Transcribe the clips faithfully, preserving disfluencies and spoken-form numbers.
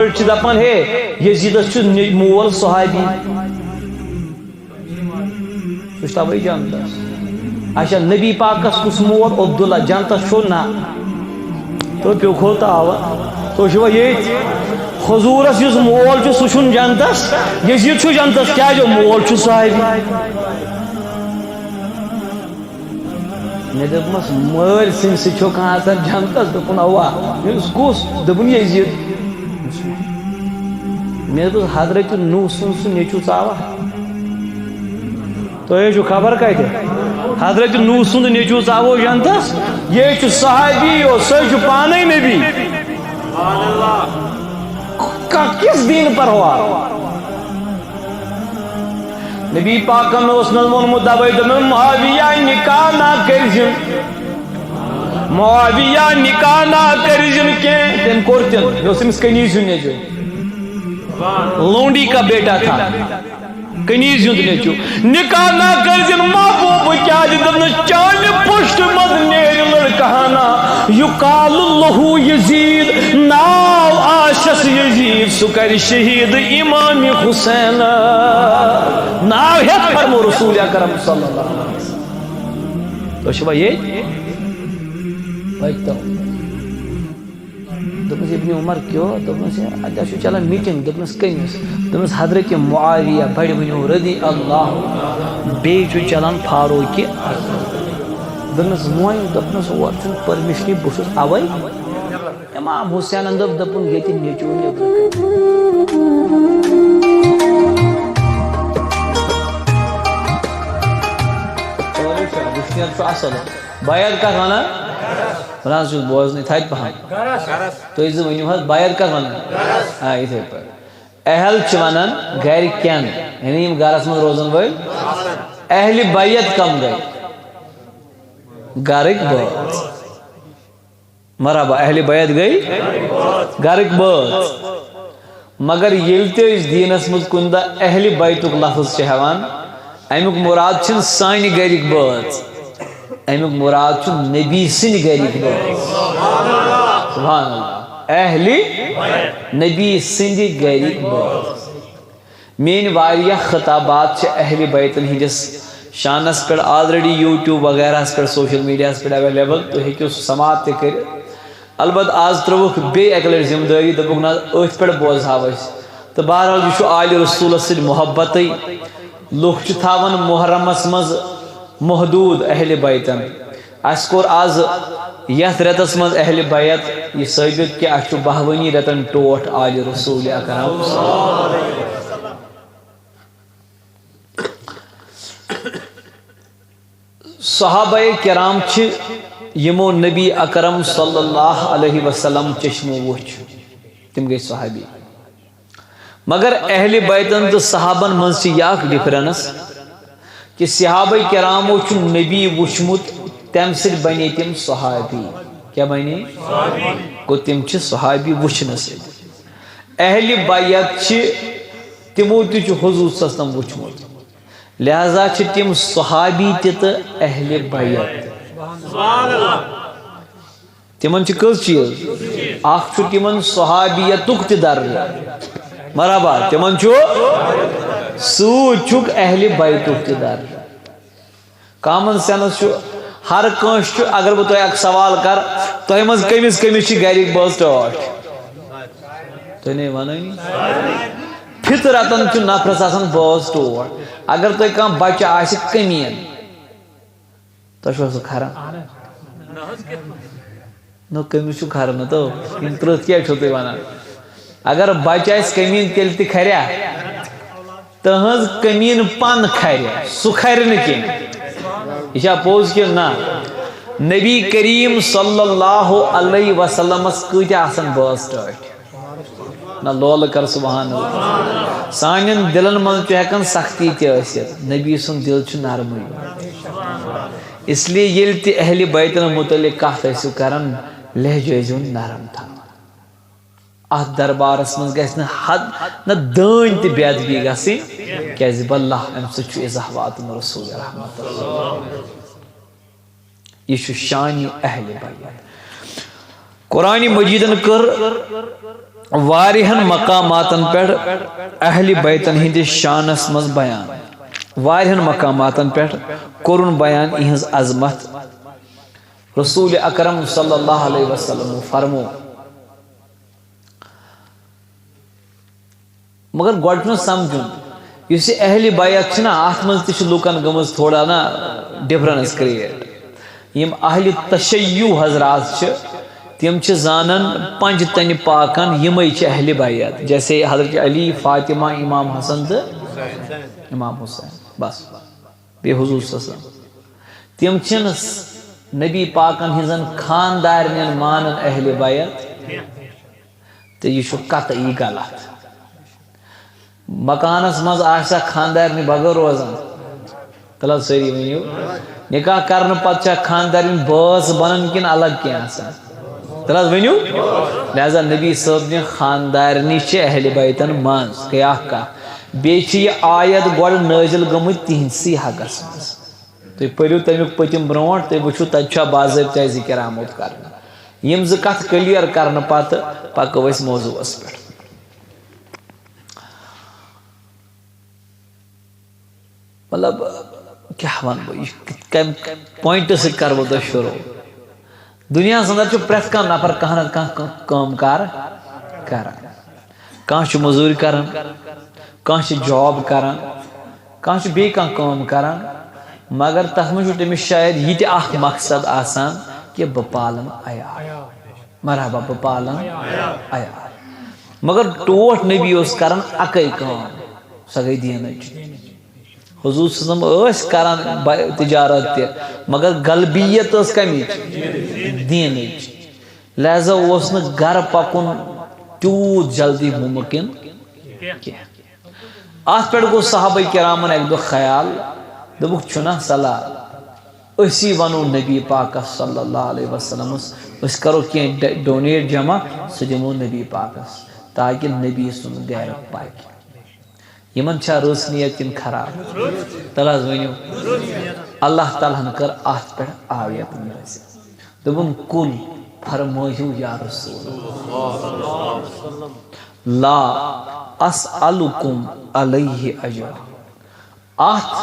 أڑۍ چھِ دَپان، ہے، یزیٖدَس چھُ نہِ-، مول صحابی۔ سُہ چھُ تَوَے جنتَس۔ اچھا، نبی پاکَس کُس مول؟ عبداللہ۔ جنتَس چھُ نہ۔ تو پیوٚو کھوٚو تاوَن۔ تو چھُ وۄنۍ ییٚتۍ۔ حضوٗرَس یُس مول چھُ، سُہ چھُنہٕ جنتَس۔ یزیٖد چھُ جنتَس۔ کیٛازِ؟ مول چھُ صحابی۔ مےٚ دوٚپمَس، مٲلۍ سٕنٛدۍ سۭتۍ چھُ کانٛہہ آسان جنتَس؟ دوٚپُن، اَوا۔ مےٚ دوٚپُس، کُس؟ دوٚپُن، یزیٖد۔ مےٚ دوٚپُس، حضرت نوح سُنٛد سُہ نیٚچوٗ ژاوا؟ تۄہہِ حظ چھُو خبر کَتہِ؟ حضرت نوح سُنٛد نیٚچوٗ ژاوو جنتَس؟ یے چھُ صحابی یوت، سُے چھُ پانَے نبی۔ کَتھ کِس دین پر ہوا؟ نبی پاکن اوس نہٕ ووٚنمُت، دَپے دوٚپُن، معاویہ نکاح نہ کٔرزِن، معاویہ نکاح نہ کٔرزِن کینٛہہ۔ تٔمۍ کوٚر تہِ نہٕ، یہِ اوس أمِس کنیز ہُنٛد نیٚچوٗ، لونڈی کا بیٹا تھا، کنیز ہُنٛد نیٚچوٗ۔ نکاح نہ کٔرزِن محبوب، کیٛازِ؟ دوٚپنَس، چانہِ پُشتہِ منٛز نیرِ لڑکہٕ ہنا، یقال لہ یزید، ناو آسٮ۪س یزید، سُہ کرِ شہید امام حسین۔ ناو ہیٚتھ فرمو رسول اکرم صلی اللہ علیہ وسلم۔ تُہۍ چھِوا ییٚتہِ؟ پٔکۍتو۔ دوٚپمَس، ابن عمر کیو؟ دوٚپمَس، ہے، اَتہِ چھُ چلان میٖٹِنٛگ۔ دوٚپمَس، کٔمِس؟ دوٚپمَس، حضرت معاویہ، بَڑِ ؤنِو رضی اللہ، بیٚیہِ چھُ چلان فاروق اکبر۔ دوٚپمَس، وۄنۍ؟ دوٚپمَس، اور چھُنہٕ پٔرمِشنٕے، بہٕ چھُس اَوَے۔ امام حسینن دوٚپ، دوٚپُن، ییٚتہِ نیٚچوٗ نیٚبرٕ کنہِ۔ سورُے چھُ، وٕشنیر چھُ اَصٕل۔ بیعت کَتھ وَنان؟ وَنان چھُس بوزنٕے تھدِ پَہَم۔ تُہۍ زٕ ؤنِو حظ، بیعت کَتھ وَنان؟ آ، یِتھَے پٲٹھۍ۔ اہل چھِ وَنان گَرِکٮ۪ن، یعنی یِم گَرَس منٛز روزَن وٲلۍ۔ اہلِ بیت کَم گٔے؟ گَرٕکۍ بٲژ۔ مرحبا، اہلِ بیت گٔے گَرٕکۍ بٲژ۔ مگر ییٚلہِ تہِ أسۍ دیٖنَس منٛز کُنہِ دۄہ اہلِ بیتُک لفظ چھِ ہٮ۪وان، اَمیُک مُراد چھِنہٕ سانہِ گَرِکۍ بٲژ، اَمیُک مُراد چھُ نبی سٕنٛدِ گَرِکۍ بٲژ۔ سبحان اللہ۔ اہلِ نبی سٕنٛدِ گَرِکۍ بٲژ۔ میٛٲنۍ واریاہ خطابات چھِ اہلِ بیتَن ہٕنٛدِس شانَس پٮ۪ٹھ already YouTube وغیرہَس پٮ۪ٹھ، social mediaہَس پٮ۪ٹھ available، تُہۍ ہیٚکِو سُہ سماعت تہِ کٔرِتھ۔ البتہ آز ترٛٲوٕکھ بیٚیہِ اَکہِ لَٹہِ ذمہٕ دٲری، دوٚپُکھ، نہ، أتھۍ پٮ۪ٹھ بوزہاو أسۍ۔ تہٕ بہرحال، یہِ چھُ آلِ رسوٗلَس سۭتۍ محبتٕے۔ لُکھ چھِ تھاوان محرمَس منٛز محدوٗد اہلِ بیتَن۔ اَسہِ کوٚر آز یَتھ رٮ۪تَس منٛز اہلِ بیت یہِ ثٲبت کہِ اَسہِ چھُ بَہوٲنی رٮ۪تَن ٹوٹھ آلِ رسوٗلِ اکرم۔ صحابہ کرام چھِ یِمو نبی اکرم صلی اللہ علیہ وسلم چشمو وُچھ، تِم گٔے صحابی۔ مگر اہلِ بیتن تہٕ صحابن منٛز چھِ یہِ اکھ difference کہِ صحابہ کرامو چھُ نبی وُچھمُت، تَمہِ سۭتۍ بنے تِم صحابی۔ کیٛاہ بنے؟ گوٚو، تِم چھِ صحابی وُچھنہٕ سۭتۍ۔ اہلِ بیت چھِ، تِمو تہِ چھُ حضور صلی اللہ علیہ وسلم وُچھمُت، لہذا چھِ تِم صحابی تہِ تہٕ اہلِ بیت تہِ۔ تِمن چھِ کٔژ چیٖز؟ اکھ چھُ تِمن صحابیتُک تہِ درجہٕ۔ مرحبا، تِمن چھُ سۭتۍ چھُکھ اہلِ بیتُک تہِ درجہٕ۔ Common sense چھُ، ہر کٲنٛسہِ چھُ، اگر بہٕ تۄہہِ اکھ سوال کرٕ، تۄہہِ منٛز کٔمِس کٔمِس چھِ گرِکۍ بٲژ ٹٲٹھۍ؟ تُہۍ نے ونٲنی۔ فطرتن چھُ نفرس آسان بٲژ ٹوٹھ۔ اگر تۄہہِ کانٛہہ بچہٕ آسہِ کٔمیٖن، تۄہہِ چھُوا سُہ کھران؟ نہ، کٔمِس چھُ کھران؟ نہ تو، یِم ترٕٛتھ کیٛازِ چھِو تُہۍ وَنان؟ اگر بَچہٕ آسہِ کٔمیٖن، تیٚلہِ تہِ کھریا؟ تٕہٕنٛز کٔمیٖن پَن کھرِ، سُہ کھرِ نہٕ کینٛہہ۔ یہِ چھا پوٚز کِنہٕ نہ؟ نبی کریم صلی اللہ علیہ وسلمس کۭتیٛاہ آسَن بٲژ ٹٲٹھۍ؟ نہ، لولہٕ کر سبحان اللہ۔ سانٮ۪ن دِلن منٛز چھُ ہٮ۪کان سختی تہِ ٲسِتھ، نبی سُنٛد دِل چھُ نرمٕے۔ اس لیے ییٚلہِ تہِ اہلِ بیتن متعلق کتھ ٲسِو کران، لہجہٕ ٲسۍزیون نرم تھاوان۔ اتھ دربارس منٛز گژھِ نہٕ حد نہ دٲنۍ تہِ بے ادبی گژھٕنۍ، کیازِ واللہ امہِ سۭتۍ چھُ ایزاہ واتُن رسول رحمت۔ یہِ چھُ شانِ اہلِ بیت۔ قرآن مجیدن کٔر واریاہن مقاماتن پٮ۪ٹھ اہلِ بیتن ہٕنٛدِس شانس منٛز بیان۔ واریاہن مقاماتن پٮ۪ٹھ کوٚرُن بیان یِہٕنٛز عظمت۔ رسول اکرم صلی اللہ علیہ وسلم فرمو۔ مگر گۄڈٕ چھُنہٕ سمجھُن، یُس یہِ اہلِ بیت چھِ نا، اتھ منٛز تہِ چھِ لوٗکن گٔمٕژ تھوڑا نا difference create۔ یِم اہلِ تشیع حضرات چھِ، تِم چھِ زانان پنجتن پاکن، یِمے چھِ اہلِ بیت، جیسے حضرت علی، فاطمہ، امام حسن تہٕ امام حسین، بس، بیٚیہِ حضور صلی اللہ علیہ وسلم۔ تِم چھِنہٕ نبی پاکن ہٕنٛزن خاندارنٮ۪ن مانان اہلِ بیت، تہٕ یہِ چھُ قطعی غلط۔ مکانس منٛز آسہِ خاندارنہِ بغٲر روزان؟ تیٚلہِ حظ سٲری ؤنِو، نکاح کرنہٕ پتہٕ چھا خاندارِنۍ بٲژ بنان کِنہٕ الگ کینٛہہ آسان؟ تیٚلہِ حظ ؤنِو۔ لہذا نبی صٲب نہِ خاندارنہِ چھِ اہلِ بیتن منٛز، گٔے اکھ کتھ۔ بیٚیہِ چھِ یہِ آیت گۄڈٕ نٲزِل گٔمٕتۍ تِہنٛدسٕے حقس منٛز۔ تُہۍ پٔرِو تَمیُک پٔتِم برونٛٹھ، تُہۍ وٕچھِو تَتہِ چھا باضٲبطہٕ ذِکِر آمُت کرنہٕ۔ یِم زٕ کَتھٕ clear کرنہٕ پتہٕ پَکو أسۍ موضوعس پٮ۪ٹھ۔ مطلب، کیٛاہ وَنہٕ بہٕ، یہِ کِتھ کَمہِ point سۭتۍ کَرٕ بہٕ تۄہہِ شروٗع؟ دُنیاہَس اندر چھُ پرٛٮ۪تھ کانٛہہ نفر کانٛہہ نَتہٕ کانٛہہ کٲ-، کٲم کار کران۔ کانٛہہ چھُ مٔزوٗرۍ کران، کانٛہہ چھُ job کران، کانٛہہ چھُ بیٚیہِ کانٛہہ کٲم کران، مگر تَتھ منٛز چھُ تٔمِس شاید یہِ تہِ اکھ مقصد آسان کہِ بہٕ پالن عیال۔ مرحبا، بہٕ پالن عیال۔ مگر ٹوٹھ نبی اوس کران اَکٕے کٲم، سۄ گٔے دیٖنٕچ۔ حضور صلی اللہ علیہ وسلم ٲسۍ کران ب-، تجارت تہِ، مگر غلبیت ٲس کمِچ؟ دیٖنٕچ۔ لہذا اوس نہٕ گرٕ پکُن تیوٗت جلدی ممکن کینٛہہ۔ اتھ پٮ۪ٹھ گوٚو صحابہ کرامن اکہِ دۄہ خیال، دوٚپُکھ، چھُنہ صلاح، أسی ونو نبی پاکس صلی اللہ علیہ وسلمس، أسۍ کرو کینٛہہ ڈ-، donate جمع، سُہ دِمو نبی پاکس، تاکہِ نبی سُنٛد غیرت پکہِ۔ یِمن چھا رٕژ نیت کِنہٕ خراب؟ تَلہٕ حظ ؤنِو۔ اللہ تعالیٰ ہن کٔر اَتھ پٮ۪ٹھ آیت نازل۔ دوٚپُن، "قل"، فرمٲیِو یا رسول، "لا اسألکم علیہ اجرا"۔ اَتھ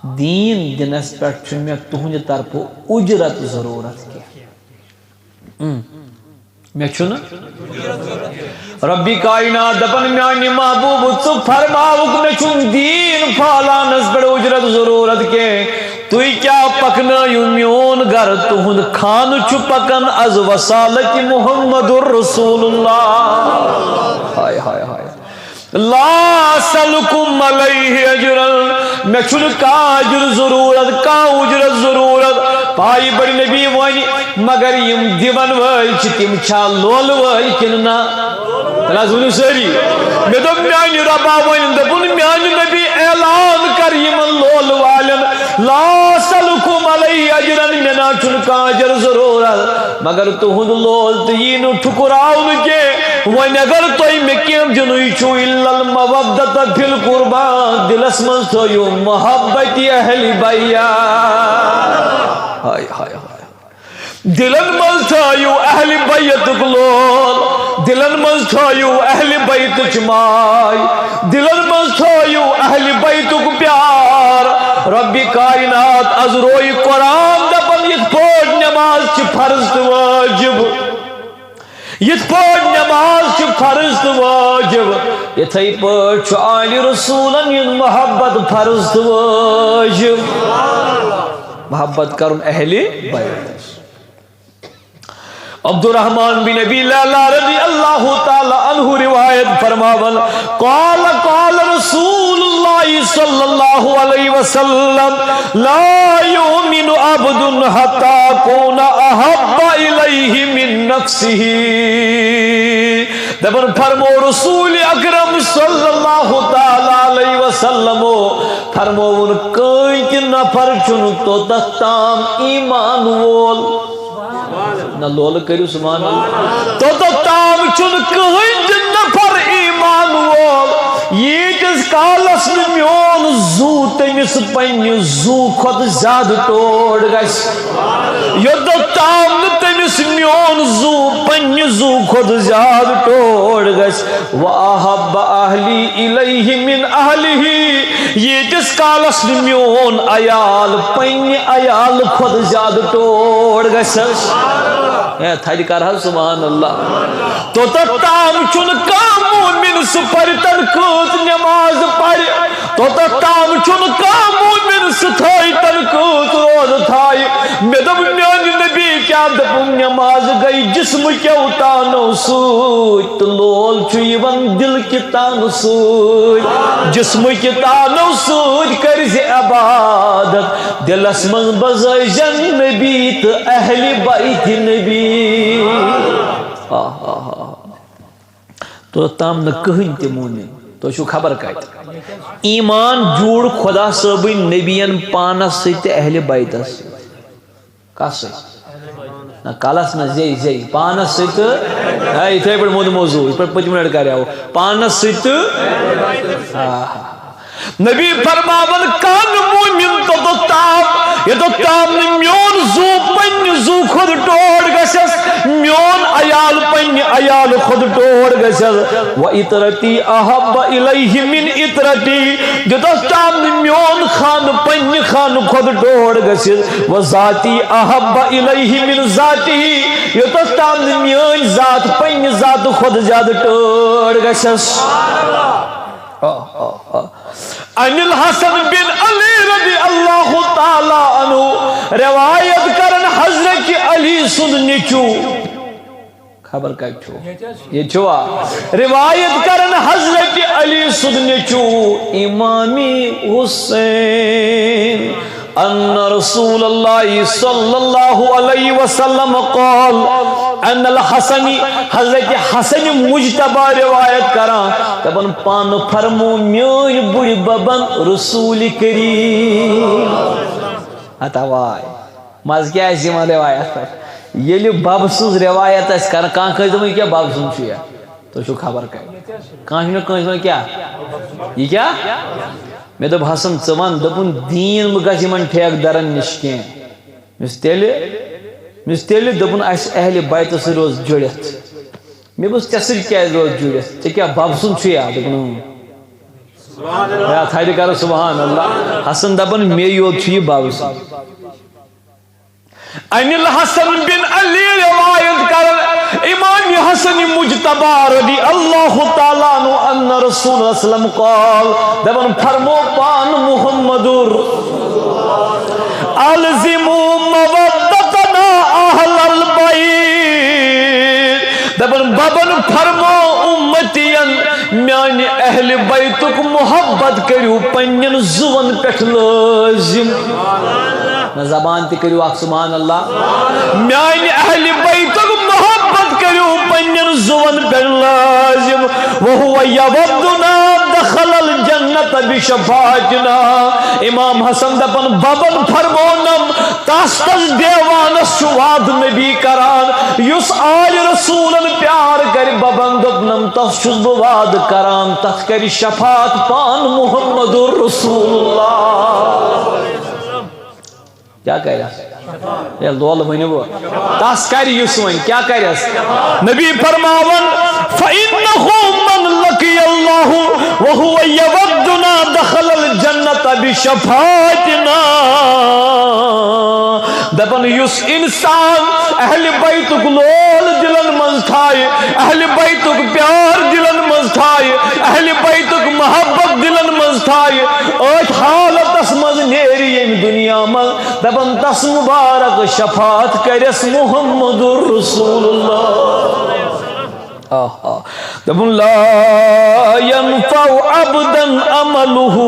دیٖن دِنس پٮ۪ٹھ چھُنہٕ مےٚ تُہنٛدِ طرفہٕ اُجرت ضروٗرت کینٛہہ۔ اۭں۔ مےٚ چھُنہٕ۔ ربِ کائنات دپان، میانہِ محبوب، ژٕ فرماوُکھ، مےٚ چھُنہٕ دیٖن پھٲلانس پٮ۪ٹھ اُجرت ضروٗرت کینٛہہ۔ تُہۍ کیٛاہ پکنٲیِو میون گرٕ؟ تُہُنٛد خانہٕ چھُ پکان از وصالتِ محمد رسول اللہ۔ ہائے، ہائے، ہائے۔ لا اسألکم علیہ اجرا، مےٚ چھُنہٕ کانٛہہ اجر ضروٗرت، کانٛہہ اجرت ضروٗرت۔ پایہِ بڑِ نبی وۄنۍ، مگر یِم دِوَن وٲلۍ چھِ، تِم چھا لولہٕ وٲلۍ کِنہٕ نہ؟ تیٚلہِ حظ ؤنِو سٲری۔ مےٚ دوٚپ، میانہِ رۄبا وۄنۍ، دوٚپُن، میانہِ نبی، اعلان کر یِمن لولہٕ والٮ۪ن، لا اسألکم علیہ اجرا، مےٚ نہ چھُنہٕ کانٛہہ اجر ضروٗرت۔ مگر تُہُنٛد لول تہِ یی نہٕ ٹھُکراونہٕ کینٛہہ۔ وۄنۍ اگر تۄہہِ مےٚ کینٛہہ دِنُے چھُو، الا المودۃ فی القربی، دِلس منٛز تھٲیِو محبت اہلِ بیت۔ ہائے، ہائے، ہائے۔ دِلن منٛز تھٲیِو اہلِ بیتُک لول، دِلن منٛز تھٲیِو اہلِ بیتٕچ ماے، دِلن منٛز تھٲیِو اہلِ بیتُک پیار۔ ربِ کائنات از روی قرآن دپان، یِتھ پٲٹھۍ نماز چھِ فرض تہٕ وٲجِب، یِتھ پٲٹھۍ نماز چھِ فرض تہٕ وٲجِب، یِتھَے پٲٹھۍ چھُ آلِ رسوٗلن ہُنٛد محبت فرض تہٕ وٲجِب۔ محبت کرُن اہلِ بیتس۔ عبدالرحمن بن ابی لیلہ رضی اللہ تعالی عنہ روایت فرماون، قال، قال رسول اللہ صلی اللہ علیہ وسلم، لا یؤمن عبد حتی اکون احب الیہ من نفسہ۔ دپان فرمو رسول اکرم صلی اللہ تعالی علیہ وسلم، فرمووُن، کٕہٕنۍ تہِ نفر چھُنہٕ توٚتتھ تام ایمان وول۔ نہ لولہٕ کٔرِو سبحان اللہ۔ توٚتتھ تام چھُنہٕ کٕہٕنۍ تہِ نفر ایمان وول، ییٖتِس کالس نہٕ میون زُو تٔمِس پننہِ زُو کھۄتہٕ زیادٕ ٹوٹھ گژھِ، یوٚتتھ تام نہٕ تٔمِس میون زُو پننہِ زُو کھۄتہٕ زیادٕ ٹوٹھ گژھِ۔ وَأَحَبَّ أَهْلِي إِلَيْهِ مِنْ أَهْلِهِ، ییٖتِس کالس نہٕ میون عیال پننہِ عیالہٕ کھۄتہٕ زیادٕ ٹوٹھ گژھٮ۪س۔ ہے، تھدِ کر حظ سبحان اللہ۔ توٚتتھ تام چھُنہٕ کانٛہہ مومن سُہ پرِ تنہٕ کۭژ نماز پرِ، توٚتتھ تام چھُنہٕ کانٛہہ مومن سُہ تھایہِ تنہٕ کۭژ روزٕ تھایہِ۔ مےٚ دوٚپ، میانہِ نبی کیٛاہ دوٚپُن؟ نماز گٔے جسمہٕ کیو تانو سۭتۍ، تہٕ لول چھُ یِوان دِل کہِ تانہٕ سۭتۍ۔ جسمہٕ کہِ تانو سۭتۍ کٔرۍ زِ عبادت، دِلس منٛز بزٲے زن نبی تہٕ اہلِ بیتِ نبی۔ آہ، آہ، آہ۔ توٚتام نہٕ کٕہٕنۍ تہِ مومن، تُہۍ چھِو خبر کتہِ۔ ایمان جوڑ خدا صٲبٕنۍ نبین پانس سۭتۍ تہٕ اہلِ بیتس سۭتۍ۔ کس سۭتۍ؟ نہ، کلس نہ، زے زے۔ پانس سۭتۍ تہٕ، ہے، یِتھے پٲٹھۍ موٚد موضوع، یِتھ پٲٹھۍ پٔتمہِ لٹہِ کریاو۔ پانس سۭتۍ تہٕ، آ۔ نبی فرماوان، کانٛہہ نہٕ مومن توٚتتھ تام، یوٚتتھ تام نہٕ میون زُو پننہِ زُو کھۄتہٕ ٹوٹھ گژھٮ۪س، میون عیال پننہِ عیالہٕ کھۄتہٕ ٹوٹھ گژھٮ۪س۔ وَعِتْرَتِي أَحَبَّ إِلَيْهِ مِنْ عِتْرَتِي، یوٚتتھ تام نہٕ میون خانہٕ پننہِ خانہٕ کھۄتہٕ ٹوٹھ گژھِ۔ وَذَاتِي أَحَبَّ إِلَيْهِ مِنْ ذَاتِهِ، یوٚتتھ تام نہٕ میٲنۍ ذات پننہِ ذاتہٕ کھۄتہٕ زیادٕ ٹٲٹھ گژھٮ۪س۔ آہ، آہ، آہ۔ عن الحسن بن علی رضی اللہ تعالیٰ عنہ، روایت کرن حضرت علی سُنٛد نیٚچو۔ خبر کتہِ چھُ؟ ییٚتہِ چھُوا؟ روایت کرن حضرت علی سُنٛد نیٚچو امام حسین۔ ان رسول اللہ صلی اللہ علیہ وسلم قال عن الحسن، حضرت حسن مجتبیٰ روایت کران، دپان، پانہٕ فرمو میٲنۍ بُڈِ ببن رسول کریم۔ ہتا وای، مزٕ کیٛاہ آسہِ یِوان روایت پٮ۪ٹھ؟ ییٚلہِ ببہٕ سٕنٛز روایت آسہِ کران، کانٛہہ کٲنٛسہِ دپان، یہِ کیٛاہ ببہٕ سُنٛد چھُ یہِ؟ تُہۍ چھِو خبر کتہِ۔ کانٛہہ چھُنہٕ کٲنٛسہِ وَنان کیٛاہ؟ یہِ کیٛاہ؟ مےٚ دوٚپ، حسن، ژٕ وَن، دوٚپُن، دیٖن مہٕ گژھ یِمن ٹھیکہٕ دَرَن نِش کینٛہہ۔ مےٚ ووٚنُس، تیٚلہِ؟ مےٚ ووٚنُس، تیٚلہِ، دوٚپُن، اَسہِ اہلِ بیتَس سۭتۍ روز جُڑِتھ۔ مےٚ ووٚنُس، ژےٚ سۭتۍ کیٛازِ روز جُڑِتھ؟ ژےٚ کیٛاہ بَبہٕ سُنٛد چھُ یا؟ دوٚپُن، اۭں۔ ہے، تھدِ کَرو سبحان اللہ۔ حسن دَپان، مے یوت چھُ یہِ بَبہٕ سُنٛد۔ عن الحسن بن علی روایت کرن امام حسن مجتبیٰ رضی اللہ تعالیٰ عنہ ان رسول اللہ صلی اللہ علیہ وسلم قال، دپان فرمو پان محمد، الزموا مودتنا اہل البیت۔ دپان ببن فرمو امتین، میانہِ اہل بیتُک محبت کٔرِو پننٮ۪ن زُوَن پٮ۪ٹھ لٲزم۔ نہ زبان تہِ کٔرِو اکھ سبحان اللہ۔ میانہِ اہل بیتُک محبت کٔرِو پننٮ۪ن زُوَن پٮ۪ٹھ لٲزم۔ وہو یودنا دخل الجنت بشفاعتنا۔ امام حسن دپان ببن فرمونم، تس تس دیوانس چھُ وعدٕ نبی کران، یُس آلِ رسولن پیار کرِ، ببن دوٚپنم، تس چھُس بہٕ وعدٕ کران، تس کرِ شفاعت پان محمد رسول اللہ۔ کیٛاہ کرِ؟ ییٚلہِ لولہٕ ؤنِو، تس کرِ یُس وۄنۍ، کیٛاہ کرٮ۪س؟ نبی فرماوان، فإنه من لقي الله وهو يودنا دخل الجنة بشفاعتنا۔ دپان یُس انسان اہل بیتُک لول دلن منٛز تھایہِ، اہل بیتُک پیار دلن منٛز تھایہِ، اہل بیتُک محبت دلن منٛز تھایہِ، أتھۍ حالتس منٛز نیرِ ییٚمہِ دُنیا منٛز، دپان تس مبارک شفاعت کرٮ۪س محمد رسول اللہ۔ آہ، آہ۔ دپان، لا ينفع عبدا عمله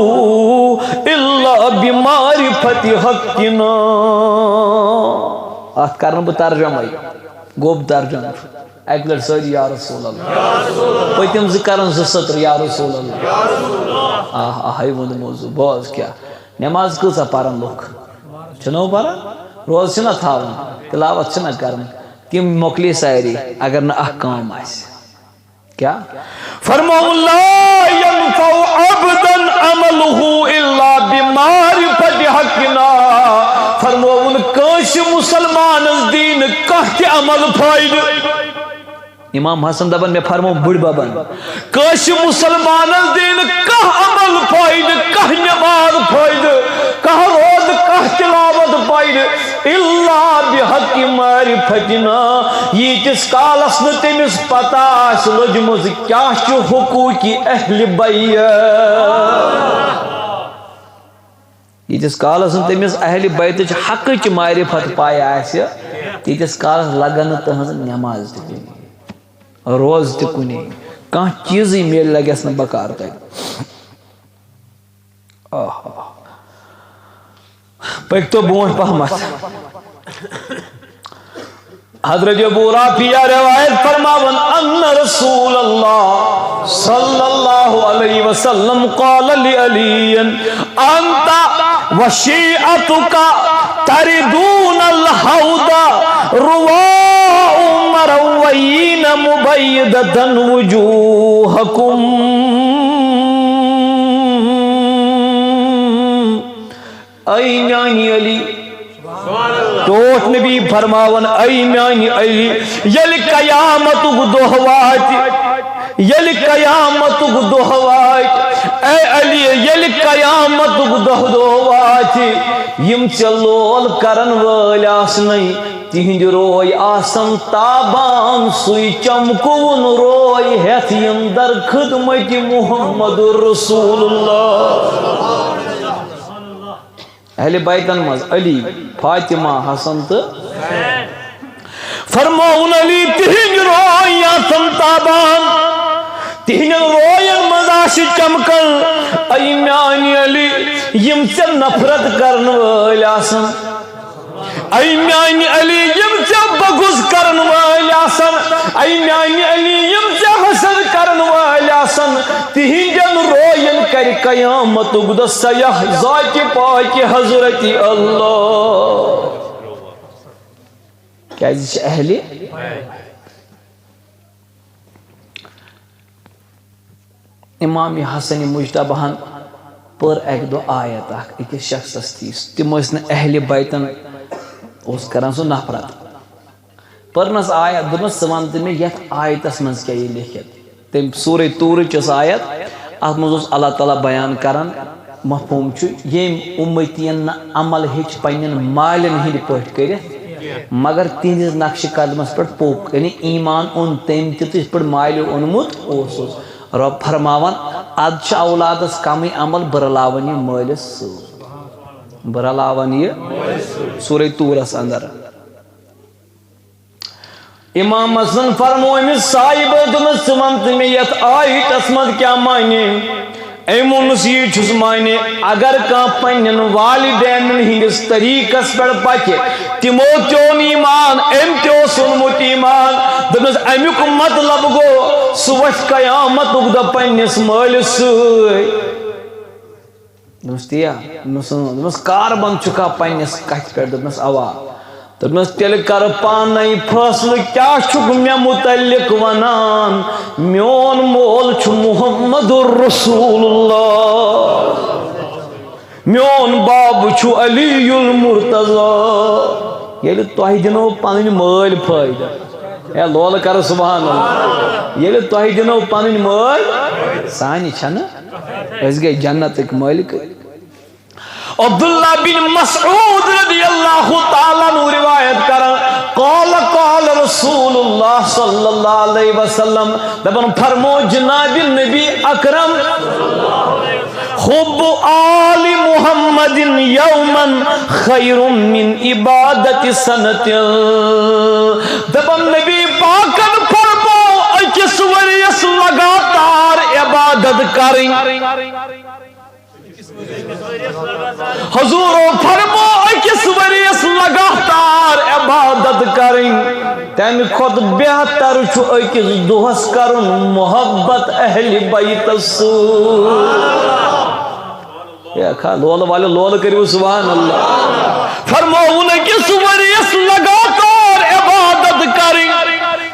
إلا بمعرفة حقنا۔ اتھ کرٕ نہٕ بہٕ ترجمے، گوٚب ترجمہٕ چھُ۔ اکہِ لٹہِ سٲری یا رسول اللہ۔ پٔتِم زٕ کرن زٕ سطر یا رسول اللہ۔ آہ، آہ، ہے ووٚن موضوع، بوز کیٛاہ۔ نماز کۭژاہ پرن لُکھ؟ چھِنہٕ پران؟ روزٕ چھِنہ تھاوان؟ تلاوت چھِنہ کران؟ تِم مۄکلے ساری، اگر نہٕ اکھ کٲم آسہِ۔ کیٛاہ؟ فرماوُن، لا ينفع عبدا فرمووُن، کٲنٛسہِ مُسلمانس دی نہٕ کانٛہہ تہِ عمل فٲیدٕ۔ امام حسن دپان، مےٚ فرموو بٕڈۍ ببن، کٲنٛسہِ مُسلمانس دی نہٕ کانٛہہ عمل فٲیدٕ، کانٛہہ نماز فٲیدٕ، کانٛہہ روزٕ، کانٛہہ تلاوت فٲیدٕ، الا بحق معرفتنا، ییٖتِس کالس نہٕ تٔمِس پتہ آسہِ لٔجمٕژ کیٛاہ چھُ حقوٗقِ اہلِ بیت۔ ییٖتِس کالس نہٕ تٔمِس اہلِ بیتٕچ حقٕچ معرفت پاے آسہِ، تیٖتِس کالس لگن نہٕ تٕہنٛز نماز تہِ کُنی، روزٕ تہِ کُنی، کانٛہہ چیٖزٕے میلہِ لگٮ۪س نہٕ بکار تۄہہِ۔ آہا۔ پٔکۍ تو برونٛٹھ پہمتھ۔ حضرت ابو رافع روایت فرماون، ان رسول اللہ صلی اللہ علیہ وسلم قال لعلی، انت وشیعتک تردون الحوض، رواء مرویین مبیدة وجوہکم۔ اے میانہِ علی، ٹوٹھ نبی فرماون، اے میانہِ علی، ییٚلہِ قیامتُک دۄہ واتہِ، ییٚلہِ قیامتُک دۄہ واتہِ، اے علی، ییٚلہِ قیامتُک دۄہ، دۄہ واتہِ، یِم ژےٚ لول کرن وٲلۍ آسنَے، تِہنٛدِ روے آسن تابان، سُے چمکوُن روے ہٮ۪تھ یِم در خدمتِ محمد رسول اللہ۔ اہلِ بیتن منٛز علی، فاطمہ، حسن تہٕ فرمووُن علی، تِہنٛدِ روے آسن تابان، تِہنٛدٮ۪ن روین منٛز آسہِ چمکان، اے میانہِ علی، یِم ژےٚ نفرت کرن وٲلۍ آسن، اے میانہِ علی، یِم ژےٚ بغض کرن وٲلۍ آسن، اے میانہِ علی، یِم ژےٚ حسد کرن وٲلۍ آسن، تِہنٛدٮ۪ن روین کرِ قیامتُک دۄہ سیاہ ذاتِ پاکِ حضرتِ اللہ۔ کیازِ یہِ چھِ اہلِ امام حسن مجتبیٰ ہن پٔر اکہِ دۄہ آیت اکھ أکِس شخصس تِژھ۔ تِم ٲسۍ نہٕ اہلِ بیتن، اوس کران سُہ نفرت۔ پٔرنس آیت، دوٚپنس، "ژٕ وَن تہٕ مےٚ یتھ آیتس منٛز کیٛاہ یہِ لیکھِتھ؟" تٔمۍ سورہ طورٕچ یۄس آیت، اتھ منٛز اوس اللہ تعالیٰ بیان کران، مفہوم چھُ، ییٚمۍ اُمتین نہٕ عمل ہیٚچھ پننٮ۪ن مالٮ۪ن ہٕنٛدۍ پٲٹھۍ کٔرِتھ، مگر تِہنٛدِس نقشِ قدمس پٮ۪ٹھ پوٚک، یعنی ایمان اوٚن تٔمۍ تہِ تہٕ یِتھ پٲٹھۍ مالہِ اوٚنمُت اوسُس۔ رۄب فرماوان، ادٕ چھُ اولادس کمٕے عمل، بہٕ رلاون یہِ مٲلِس سۭتۍ۔ بہٕ رلاون یہِ سورہ طورس اندر۔ امام حسن فرمو أمِس صاحبو، دوٚپنس، "ژٕ وَن تہٕ مےٚ یَتھ آیتس منٛز کیٛاہ معنی؟" أمۍ ووٚنُس، "یہِ چھُس معنی، اگر کانٛہہ پننٮ۪ن والدینن ہٕنٛدِس طریٖقس پٮ۪ٹھ پکہِ، تِمو تہِ اوٚن ایمان، أمۍ تہِ اوس اوٚنمُت ایمان، دوٚپنس، اَمیُک مطلب گوٚو، سُہ وۄتھِ قیامتُک دۄہ پننِس مٲلِس سۭتۍ۔" دوٚپمَس، "تی یا؟" دوٚپمَس، "اۭں۔" دوٚپمَس، "کاربند چھُکھا پننِس کتھِ پٮ۪ٹھ؟" دوٚپمَس، "اوا۔" دوٚپمَس، "تیٚلہِ کر پانے فٲصلہٕ، کیٛاہ چھُکھ مےٚ متعلق ونان؟ میون مول چھُ محمد رسول اللہ، میون باب چھُ علی المرتضی۔ ییٚلہِ تۄہہِ دِنو پنٕنۍ مٲلۍ فٲیدٕ۔" ہے، لولہٕ کر سبحان اللہ۔ ییٚلہِ تۄہہِ دِنو پنٕنۍ مٲلۍ، سانہِ چھَنہٕ، أسۍ گٔے جنتٕکۍ مٲلِکٕے۔ عبداللہ بن مسعود رضی اللہ تعالیٰ عنہ روایت کران، قال قال رسول اللہ صلی اللہ علیہ وسلم، دپان فرمو جناب نبی اکرم، حب آل محمد یوما خیر من عبادت سنت۔ دپان نبی پاکن فرمو أکِس ؤریس لگاتار عبادت کرٕنۍ۔ حضورو فرمو أکِس ؤریس لگاتار عبادت کرٕنۍ، تمہِ کھۄتہٕ بہتر چھُ أکِس دۄہس کرُن محبت اہلِ بیتس سۭتۍ۔ ہے کھا، لولہٕ والٮ۪و لولہٕ کٔرِو سبحان اللہ۔ فرمووُن أکِس ؤریس لگاتار عبادت کرٕنۍ،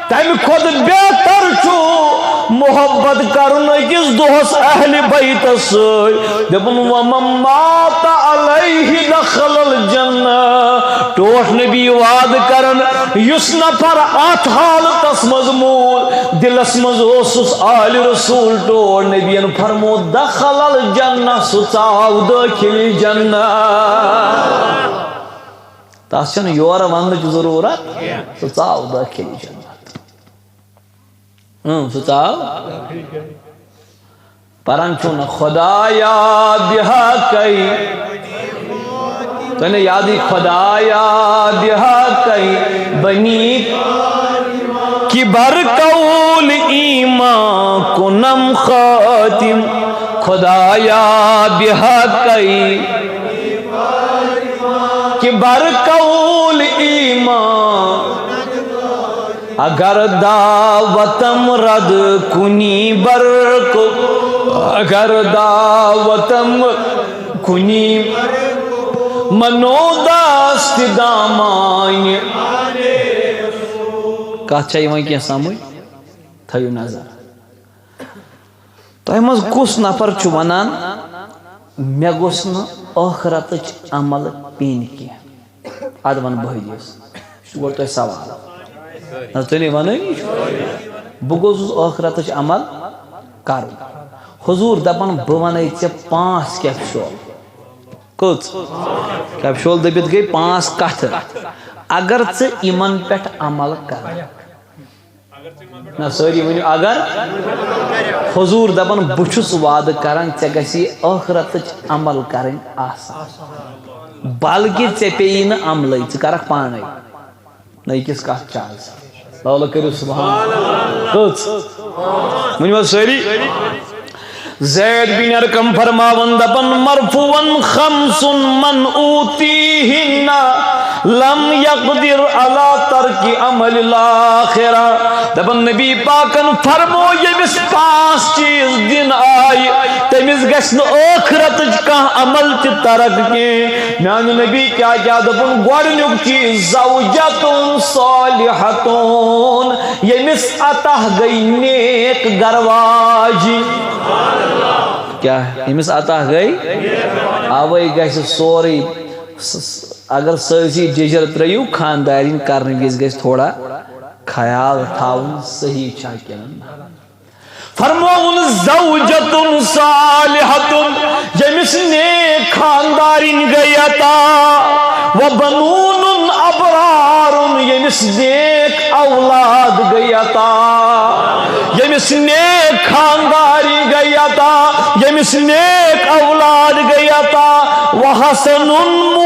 تمہِ کھۄتہٕ بہتر چھُ محبت کرُن أکِس دۄہس اہلِ بیتس سۭتۍ۔ دپُن، "ومن مات علیہ دخل الجنہ۔" ٹوٹھ نبی وعدٕ کران، یُس نفر اتھ حالتس منٛز موٗد، دلس منٛز اوسُس آلِ رسول ٹوٹھ نبین فرمو، "دخل الجنہ"، سُہ ژاو دٲخلِ جنت۔ تس چھنہٕ یورٕ وننٕچ ضروٗرت، سُہ ژاو دٲخلِ جنت۔ اۭں، سُہ ژاو۔ پران چھُ نہٕ خدایا بہا کئی۔ تۄہہِ نہٕ یادٕے، خدایا بہا کئی بنی کہ بر قول ایمان کنم خاتم۔ خدایا بہا کئی کہ بر قول ایمان اگر دعوتم رد کنی برکو، اگر دعوتم کنی منو دست دامانی۔ کتھ چھا یِوان کینٛہہ سمجھ؟ تھٲیِو نظر۔ تۄہہِ منٛز کُس نفر چھُ ونان، "مےٚ گوٚژھ نہٕ ٲخرتٕچ عمل پیٚنۍ کینٛہہ"؟ ادٕ ون بہٕ حدیث۔ یہِ چھُ گۄڈٕ تۄہہِ سوال۔ نہ، تُہۍ نَے ونٲنی چھِو۔ بہٕ گوٚژھُس ٲخرتٕچ عمل کرُن۔ حضور دپان، بہٕ ونے ژےٚ پانٛژھ کیپشول۔ کٔژ؟ کیپشول دٔپِتھ گٔے پانٛژھ کتھٕ۔ اگر ژٕ یِمن پٮ۪ٹھ عمل کرکھ، نہ، سٲری ؤنِو، اگر۔ حضور دپان، بہٕ چھُس وعدٕ کران، ژےٚ گژھی ٲخرتٕچ عمل کرٕنۍ آسان، بلکہِ ژےٚ پیٚیی نہٕ عملٕے، ژٕ کرکھ پانے۔ نہ، یہِ کِژھ کتھ چھِ آز؟ لولہٕ کٔرِو سبحان اللہ۔ کٔژ؟ ؤنِو حظ سٲری۔ زید بن ارقم فرماوان دپان، مرفوعاً خمس من اوتیہن لم یقدر علی ترک عمل الاخرہ۔ دپان نبی پاکن فرمو، ییٚمِس پانٛژھ چیٖز دِنہٕ آیہِ، تٔمِس گژھِ نہٕ ٲخرتٕچ کانٛہہ عمل تہِ ترک کینٛہہ۔ میانہِ نبی کیٛاہ کیٛاہ دوٚپُن؟ گۄڈٕنیُک چیٖز، زوجتن صالحتن، ییٚمِس عطا گٔے نیک گرواجی۔ کیٛاہ؟ ییٚمِس عطا گٔے، اوے گژھِ سورُے س-، س-، اگر سٲرسٕے ججر ترٲیِو، خاندارِنۍ کرنہٕ وِزِ گژھِ تھوڑا خیال تھاوُن، صحیح چھا کِنہٕ نہ۔ فرمووُن، زوجتن صالحتن، ییٚمِس نیک خاندارِنۍ گٔے عطا، و بنون ابرارن، ییٚمِس نیک اولاد گٔے عطا، ییٚمِس نیک خاندارِنۍ گٔے عطا، ییٚمِس نیک اولاد گٔے عطا، و حسن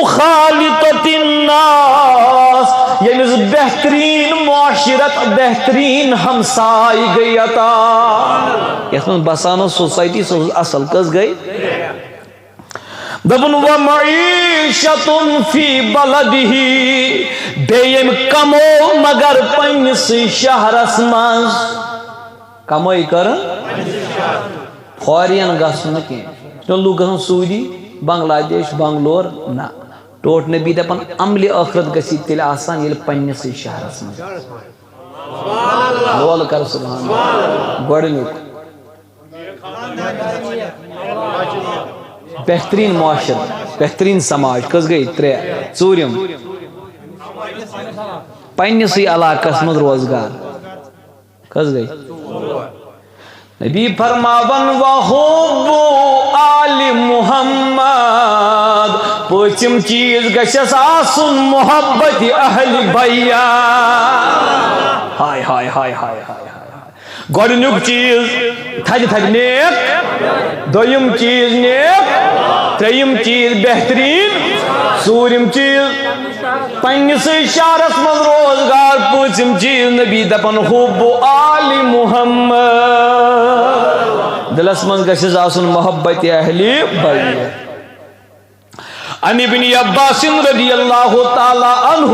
مخالطت الناس، ییٚمِس بہترین معاشرت، بہترین ہمساے گٔے عطا۔ یتھ منٛز بسان ٲس سوسایٹی، سۄ ٲس اصل۔ کٔژ گٔے؟ دوٚپُن، و معیشت فی بلدہ، بیٚیہِ ییٚمۍ کمو مگر پننِسٕے شہرس منٛز۔ کمٲے کٔرٕن؟ فارین گژھُن نہٕ کینٛہہ۔ تِمن لوٗکھ گژھن سعودی، بنگلہ دیش، بنگلور، نہ۔ ٹوٹھ نبی دپان، عملِ ٲخرت گژھِ تیٚلہِ آسان، ییٚلہِ پننِسٕے شہرس منٛز۔ لول کر سبحان اللہ۔ گۄڈٕنیُک۔ بہترین معاشرٕ، بہترین سماج۔ کٔژ گٔے؟ ترٛےٚ۔ ژوٗرِم، پننِسٕے علاقس منٛز روزگار۔ کٔژ گٔے؟ نبی فرماوان، وحب آل محمد، پٲنٛژِم چیٖز گژھٮ۪س آسُن محبت اہل بیت۔ ہاے، ہاے، ہاے، ہاے، ہاے، ہاے۔ گۄڈٕنیُک چیٖز، تھدِ تھدِ نیک۔ دوٚیِم چیٖز نیک۔ ترٛیٚیِم چیٖز بہتریٖن۔ ژوٗرِم چیٖز پننِسٕے شہرس منٛز روزگار۔ پوٗنٛژِم چیٖز نبی دپان، حب آل محمد۔ دلس منٛز گژھٮ۪س آسُن محبت اہل بیت۔ عن ابن عباس رضی اللہ تعالی عنہ،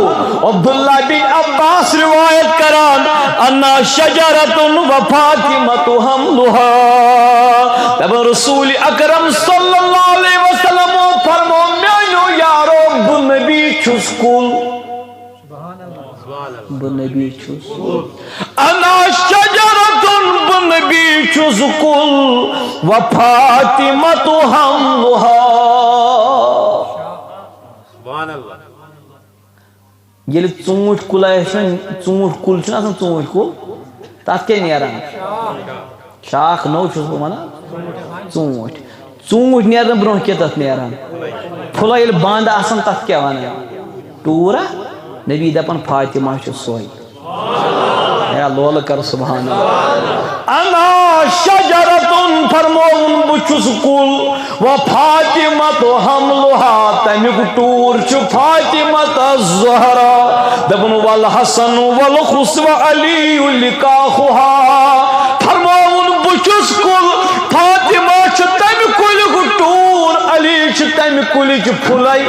عبداللہ بن عباس روایت کران، انا شجرۃ و فاطمۃ حملھا۔ دپان رسول اکرم صلی اللہ علیہ وسلم فرمو، میانیو یارو، بہٕ نبی چھُس کُل۔ بہٕ نبی چھُس۔ انا شجرۃ، بہٕ بی چھُس کُل و فاطمہ تو حملہا۔ سبحان اللہ۔ ییٚلہِ ژوٗنٛٹھۍ کُل آسہِ، ژوٗنٛٹھۍ کُل چھُنہٕ آسان، ژوٗنٛٹھۍ کُل، تَتھ کیٛاہ نیران؟ شاخ نوٚو چھُس بہٕ وَنان، ژوٗنٛٹھۍ۔ ژوٗنٛٹھۍ نیرنہٕ برٛونٛہہ کیٛاہ تَتھ نیران؟ پھُلے ییٚلہِ بنٛد آسان، تَتھ کیٛاہ وَنان؟ ٹوٗرا؟ نبی دَپان، فاطمہ چھُ سۄے۔ یا لولہٕ کر سبحان اللہ۔ انا شجرتن، فرمووُن، بہٕ چھُس کُل، و فاطمہ تو حملہا، تَمیُک ٹوٗر چھُ فاطمہ تہٕ زہرا۔ دَپُن، والحسن والحس و علی لقاحہا، فرمووُن، بہٕ چھُس کُل، فاطمہ چھُ تَمہِ کُلیُک ٹوٗر، علی چھُ تَمہِ کُلِچ پھُلے۔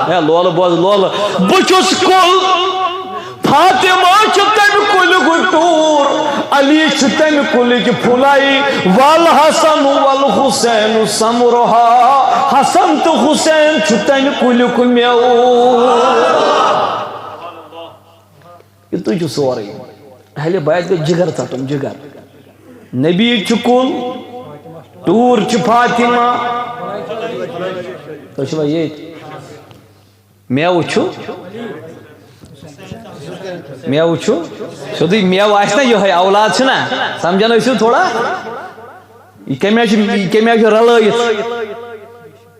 ہے لولہٕ بوز لولہٕ، بہٕ چھُس کُل، فاطمہ چھُ تَمہِ کُلیُک ٹوٗر، علی چھُ تَمہِ کُلِچ پھُلے، والحسن والحسین ثمرہا، حسن تہٕ حسین چھُ تَمہِ کُلیُک مٮ۪وٕ۔ یِتُے چھُ سورُے۔ اہلِ بیت گژھِ جگر ژَٹُن، جگر۔ نبی چھُ کُل، ٹوٗر چھُ فاطمہ۔ تُہۍ چھِوا ییٚتہِ؟ مٮ۪وٕ چھُ، مٮ۪وٕ چھُ، سیوٚدُے مٮ۪وٕ آسہِ نا یِہوٚے، اولاد چھُنا؟ سمجھان ٲسِو تھوڑا؟ یہِ کَمہِ آیہِ چھُ، یہِ کَمہِ آیہِ چھُ رلٲیِتھ؟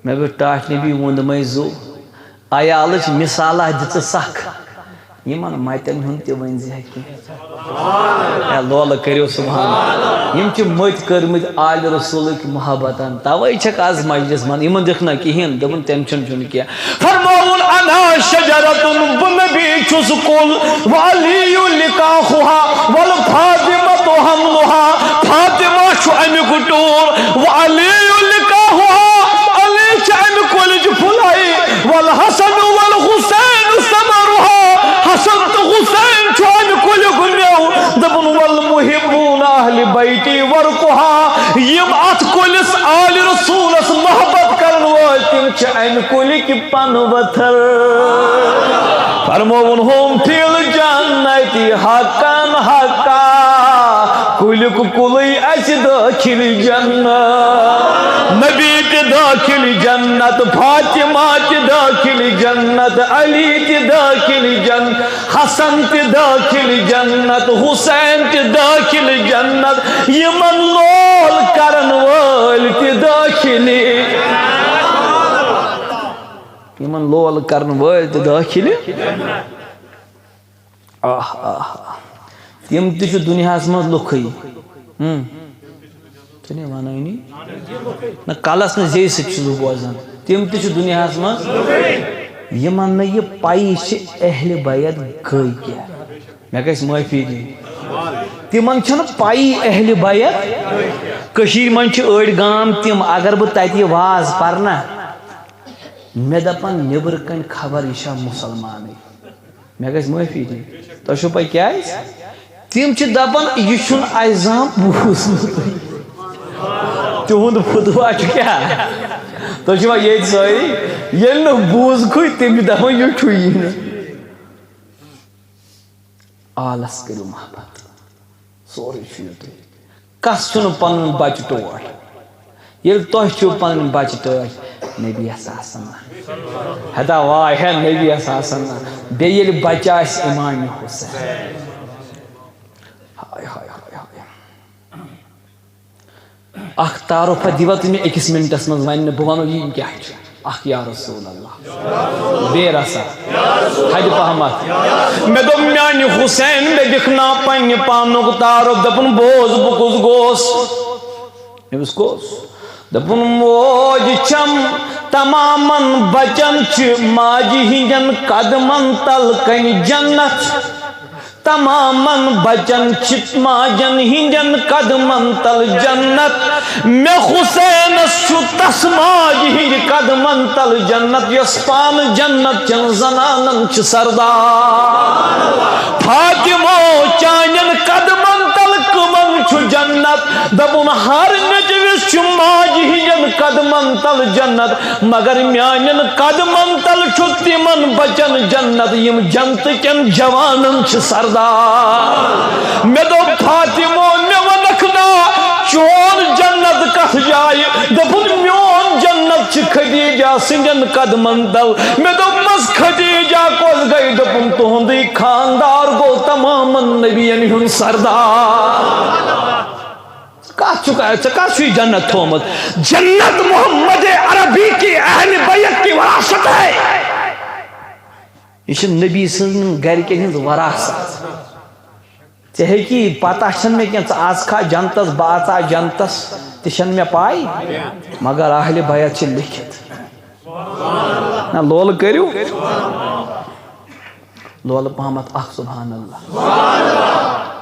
مےٚ دوٚپ، ٹاٹھۍ نبی ووٚن دوٚپمَے زُو، عیالٕچ مثالہ دِژٕ سکھ، یِمن متٮ۪ن ہُنٛد تہِ ؤنۍ زِ ہا کینٛہہ۔ اے لولہٕ کٔرِو سبحان اللہ۔ یِم چھِ مٔتۍ کٔرمٕتۍ آلِ رسولٕکۍ محبتن، توے چھکھ از مجلس منٛز۔ یِمن دِکھ نہ کِہیٖنۍ، دوٚپُن، "تٔمۍ چھُنہٕ چھُنہٕ کینٛہہ۔" فرمووُن، "انا شجرتن، بہٕ نبی چھُس کُل، وعلی لقاحہا، والفاطمہ حملہا، فاطمہ چھُ امیُک ٹوٗر، وعلی لقاحہا، علی چھِ امہِ کُلِچ پھُلے، والحسن والحسین ثمرہا، حسن تہٕ حسین چھُ امہِ کُلیُک مٮ۪وٕ۔" دوٚپُن، "والمحبون اہل بیتی ورقہا"، یِم اتھ کُلِس آلِ رسولس محبت کرن وٲلۍ، تِم چھِ امہِ کُلِکۍ پن ؤتھر۔ فرمووُن، "ہم فی الجنت حقا حقا"، کُلیُک کُلُے اسہِ دٲخل جنت۔ نبی تہِ دٲخل جنت، فاطمہ تہِ دٲخل جنت، علی تہِ دٲخل جنت، حسن تہِ دٲخل جنت، حسین تہِ دٲخل جنت، یِمن لول کرن وٲلۍ تہِ دٲخل۔ یِمن لول کرن وٲلۍ تہِ دٲخل۔ آہ، آہ، آہ۔ تِم تہِ چھِ دُنیاہَس منٛز لُکھٕے۔ ہُم۔ ژٕ نے وَنٲنی۔ نہ، کَلَس نہٕ زیٚیہِ سۭتۍ چھُس بہٕ بوزان۔ تِم تہِ چھِ دُنیاہَس منٛز۔ یِمَن نہٕ یہِ پَیی چھِ اہلِ بیت گٔے کیٛاہ۔ مےٚ گژھِ معٲفی دِنۍ۔ تِمَن چھَنہٕ پَیی اہلِ بیت۔ کٔشیٖرِ منٛز چھِ أڑۍ گام تِم، اگر بہٕ تَتہِ یہِ واز پَرٕ نا، مےٚ دَپَن نیٚبرٕ کَنۍ خبر یہِ چھا مُسلمانٕے۔ مےٚ گژھِ معٲفی دِنۍ۔ تۄہہِ چھو پَے کیٛازِ؟ تِم چھِ دَپان، یہِ چھُنہٕ اَسہِ زانٛہہ بوٗزمُتٕے۔ تِہُنٛد فتوا چھُ کیٛاہ؟ تُہۍ چھِوا ییٚتہِ سٲری؟ ییٚلہِ نہٕ بوٗزکھٕے، تِم چھِ دَپان، یہِ چھُ یی نہٕ۔ آلس کٔرِو محبت۔ سورُے چھُ یُتُے۔ کس چھُنہٕ پنُن بچہٕ ٹوٹھ؟ ییٚلہِ تۄہہِ چھُو پنٕنۍ بچہٕ ٹٲٹھۍ، نبیَس آسن نہ۔ ہتا واے ہے نبیَس آسن نہ۔ بیٚیہِ ییٚلہِ بچہٕ آسہِ امام حسین۔ ہاے، ہاے، ہاے، ہاے۔ اکھ تعارف دیوا تُہۍ مےٚ أکِس منٹس منٛز وننہٕ، بہٕ ونو یہِ کیٛاہ چھُ۔ اکھ یا رسول اللہ۔ بے رسا۔ حدِ پہمتھ۔ مےٚ دوٚپ، میانہِ حسین، مےٚ دِکھ نا پننہِ پانُک تعارف۔ دوٚپُن، بوز، بہٕ کُس گوس؟ مےٚ دوٚپُس، کُس؟ دوٚپُن، موج چھم تمامن بچن چھِ ماجہِ ہٕنٛدٮ۪ن قدمن تل کنہِ جنت۔ تمامن بچن چھِ ماجن ہٕنٛدٮ۪ن قدمن تل جنت۔ مےٚ حسینس چھُ تس ماجہِ ہٕنٛدِ قدمن تل جنت، یۄس پانہٕ جنت چٮ۪ن زنانن چھِ سردار۔ فاطمو، چانٮ۪ن قدمن تل کٕمن چھُ جنت؟ دوٚپُن، ہر نیٚچوِس چھُ ماجہِ ہٕنٛدٮ۪ن قدمن تل جنت، مگر میانٮ۪ن قدمن تل چھُ تِمن بچن جنت، یِم جنتہٕ کٮ۪ن جوانن چھِ سردار۔ مےٚ دوٚپ، فاطمو، مےٚ وَنکھ نا، چون جنت کتھ جایہِ؟ دوٚپُن، میون جنت چھِ خدیجہ سٕنٛدٮ۪ن قدمن تل۔ مےٚ دوٚپمس، خدیجہ کۄس گٔے؟ دوٚپُن، تُہُنٛدُے خاندار گوٚو تمامن نبین ہُنٛد سردار۔ کتھ چھُکھ، ژےٚ کتھ چھُے جنت تھومُت؟ جنت محمد عربی کی اہل بیت کی وراثت ہے۔ یہ چھِ نبی سٕنٛز گرِکٮ۪ن ہٕنٛز وراثت۔ ژےٚ ہیٚکی پتہ چھَنہٕ مےٚ کینٛہہ، ژٕ اژکھا جنتس، بہٕ اژا جنتس، تہِ چھَنہٕ مےٚ پاے، مگر اہل بیت چھِ لیکھِتھ۔ نہ لولہٕ کٔرِو۔ لولہٕ پہمتھ اکھ سبحان اللہ۔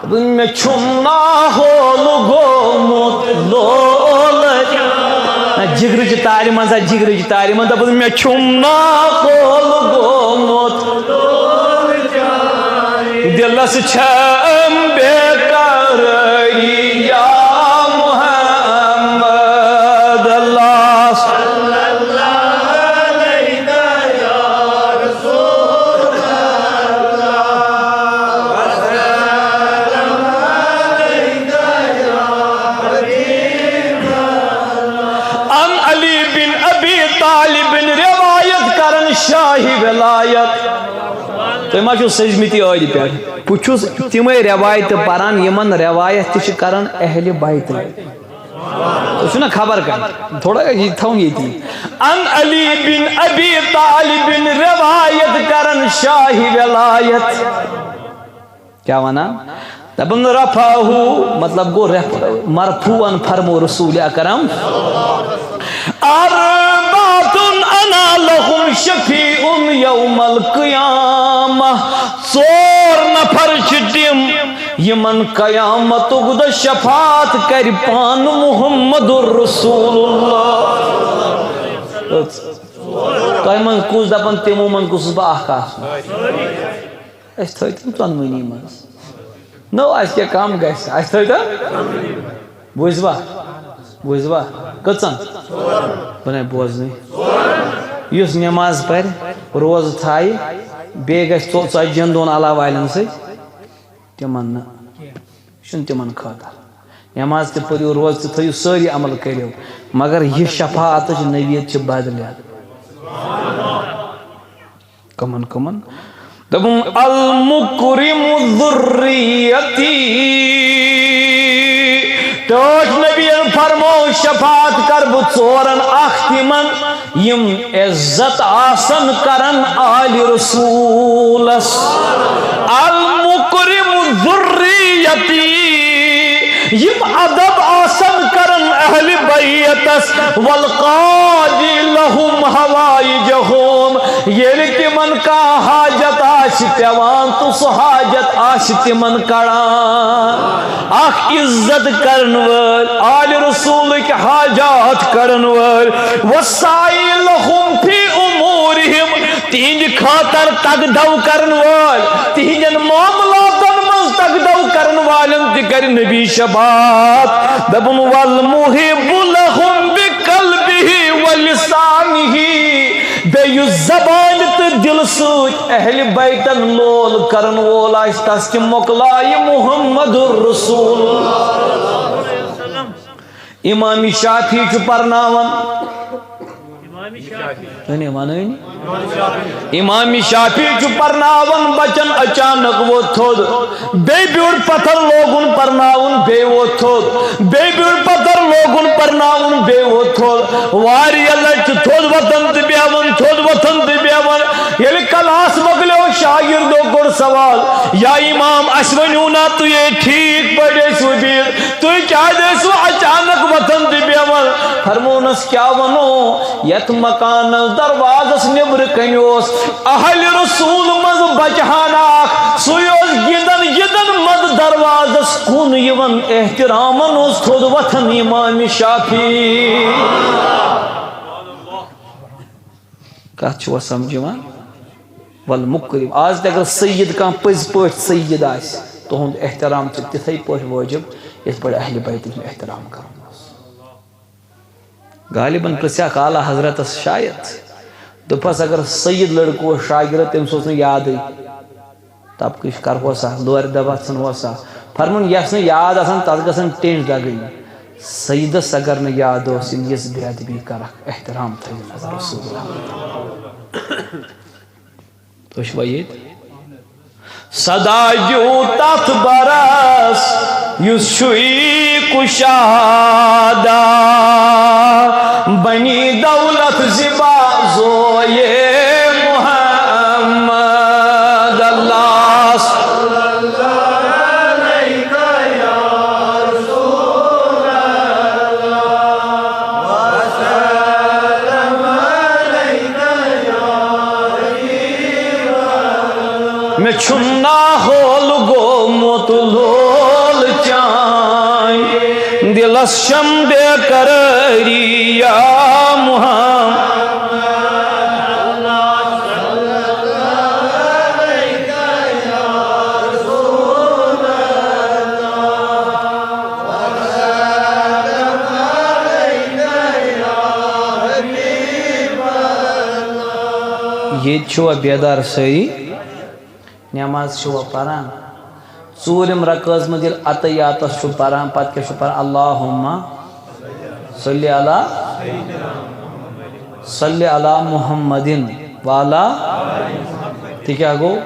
دوٚپُن، مےٚ چھُم ناحول گوٚمُت لولہٕ۔ نہ، جگرٕچہِ تارِ منٛز ہا، جگرٕچہِ تارِ منٛز۔ دوٚپُن، مےٚ چھُم ناحول گوٚمُت۔ دِلس چھم بے قرٲری یا محمد اللہ۔ عن علی بن ابی طالب روایت کرن شاہ ولایت۔ تُہۍ ما چھِو سٔجمٕتۍ ٲدِ پٮ۪ٹھ؟ بہٕ چھُس تِمے روایتہٕ پران، یِمن روایت تہِ چھِ کران اہل بیتٕے۔ تُہۍ چھِو نا خبر کَتہِ؟ تھوڑا یہِ تھاوُن ییٚتی۔ عن علی بن ابی طالب روایت کرن شاہ ولایت۔ کیٛاہ وَنان؟ دَپان، رفعہ، مطلب گوٚو رف-، مرفوعاً فرمو رسول اکرم، اربعۃ انا لہم شفیع یوم القیامہ۔ ژور نفر چھِ تِم، یِمن قیامتُک دۄہ شفاعت کرِ پانہٕ محمد رسول اللہ۔ تۄہہِ منٛز کُس دَپان، تِمو منٛز گوٚژھُس بہٕ اکھ آسُن؟ أسۍ تھٲوۍ تِم ژۄنوٕنی منٛز۔ نو، اَسہِ کیٛاہ کَم گژھِ؟ اَسہِ تھٲوۍ تِم۔ بوٗزوا؟ بوٗزوا؟ کٔژَن؟ بہٕ نَے بوزنٕے۔ یُس نٮ۪ماز پَرِ، روزٕ تھایہِ، بیٚیہِ گژھِ ژو-، ژَتجِہَن دۄہَن علاوٕ والٮ۪ن سۭتۍ، تِمَن نہٕ۔ یہِ چھُنہٕ تِمَن خٲطرٕ۔ نٮ۪ماز تہِ پٔرِو، روزٕ تہِ تھٲیِو، سٲری عمل کٔرِو، مگر یہِ شفاعتٕچ نوید چھِ بدلہِ۔ کمن کمن؟ دوٚپُن، المکرم ذریتی۔ ٹٲٹھۍ نبیَن فرموو، شفاعت کر بہٕ ژورن، اکھ تِمن یِم عزت آسن کران آلِ رسولس۔ المکرم ذریتی، یِم ادب آسن کران اہلِ بیتس، والقاضی لہم حوائجہم، ییٚلہِ تِمن کانٛہہ حاجت آسہِ پٮ۪وان تہٕ سُہ حاجت آسہِ تِمن کڑان۔ اکھ عزت کرن وٲلۍ، آلِ رسولٕکۍ حاجات کرن وٲلۍ، والسعی لہم فی امورہم، تِہنٛدِ خٲطرٕ تگدو کرن وٲلۍ، تِہنٛدٮ۪ن معاملاتن منٛز تگدو کرن والٮ۪ن تہِ کرِ نبی شفاعت۔ دپُن، والمحب لہم بقلبہ ولسانہ، بیٚیہِ یُس زبانہِ تہٕ دِلہٕ سۭتۍ اہلِ بیتن لول کرن وول آسہِ، تس تہِ مۄکلایہِ محمد رسول۔ امام شافعی چھُ پرناوان۔ تُہۍ نے ونٲنی۔ امام شافعی چھُ پرناوان بچن، اچانک ووت تھوٚد، بیٚیہِ بیوٗٹھ پتھر، لوگُن پرناوُن، بیٚیہِ ووت تھوٚد، بیٚیہِ بیوٗٹھ پتھر، لوگُن پرناوُن، بیٚیہِ ووت تھوٚد۔ واریاہ لٹہِ چھُ تھوٚد وۄتھان تہٕ بیٚہوان، تھوٚد وۄتھان تہٕ بیٚہوان۔ ییٚلہِ کلاس مۄکلیو، شاگردو کوٚر سوال، یا امام، اسہِ ؤنِو نا، تُہۍ ہے ٹھیٖک پٲٹھۍ ٲسِو بِہِتھ، تُہۍ کیٛازِ ٲسِو اچانک وۄتھان تہٕ بیٚہوان؟ فرمونس، کیٛاہ ونو، یتھ مکانس دروازس نیبرٕ کنہِ اوس اہلِ رسول منٛز بچہٕ ہنا اکھ، سُے اوس گِنٛدان گِنٛدان منٛز دروازس کُن یِوان، احترامن اوس تھوٚد وۄتھان امام شافعی۔ کتھ چھُوا سمجھ یِوان؟ والمکرم۔ آز تہِ اگر سید کانٛہہ پٔزۍ پٲٹھۍ سید آسہِ، تُہُنٛد احترام چھُ تِتھے پٲٹھۍ وٲجِب، یِتھ پٲٹھۍ اہلِ بیتٕکۍ احترام کرُن اوس۔ غالباً پرژھیاکھ اعلیٰ حضرتس شاید۔ دوٚپہس، اگر سید لڑکہٕ اوس شاگرد، تٔمِس اوس نہٕ یادٕے۔ تپکش کرہوسا، لورِ دبہ ژھٕنہوسا۔ فرمون، یس نہٕ یاد آسان، تس گژھن ٹینج دگٕنۍ۔ سیدس اگر نہٕ یاد اوس، یِم یِژھ بے ادبی کرکھ، احترام تھٲیِو نظر رسول اللہ۔ تُہۍ چھِوا ییٚتہِ؟ صدا دیُت تتھ برس، یُس چھُے کُشادہ۔ بنی دولت زِبا زویے محمد اللہ۔ مےٚ چھُم ناحول گوٚمُت لول چانۍ، دِلس چھم بے قرٲری یا محمد۔ ییٚتہِ چھُوا بیدار سٲری؟ نماز چھُوا پران؟ ژوٗرِم رکٲژ منٛز ییٚلہِ عطیاتس چھُ پران، پتہٕ کیٛاہ چھُ پران؟ اللہم صلی علی، صلی علی محمدن وعلی۔ تہِ کیٛاہ گوٚو؟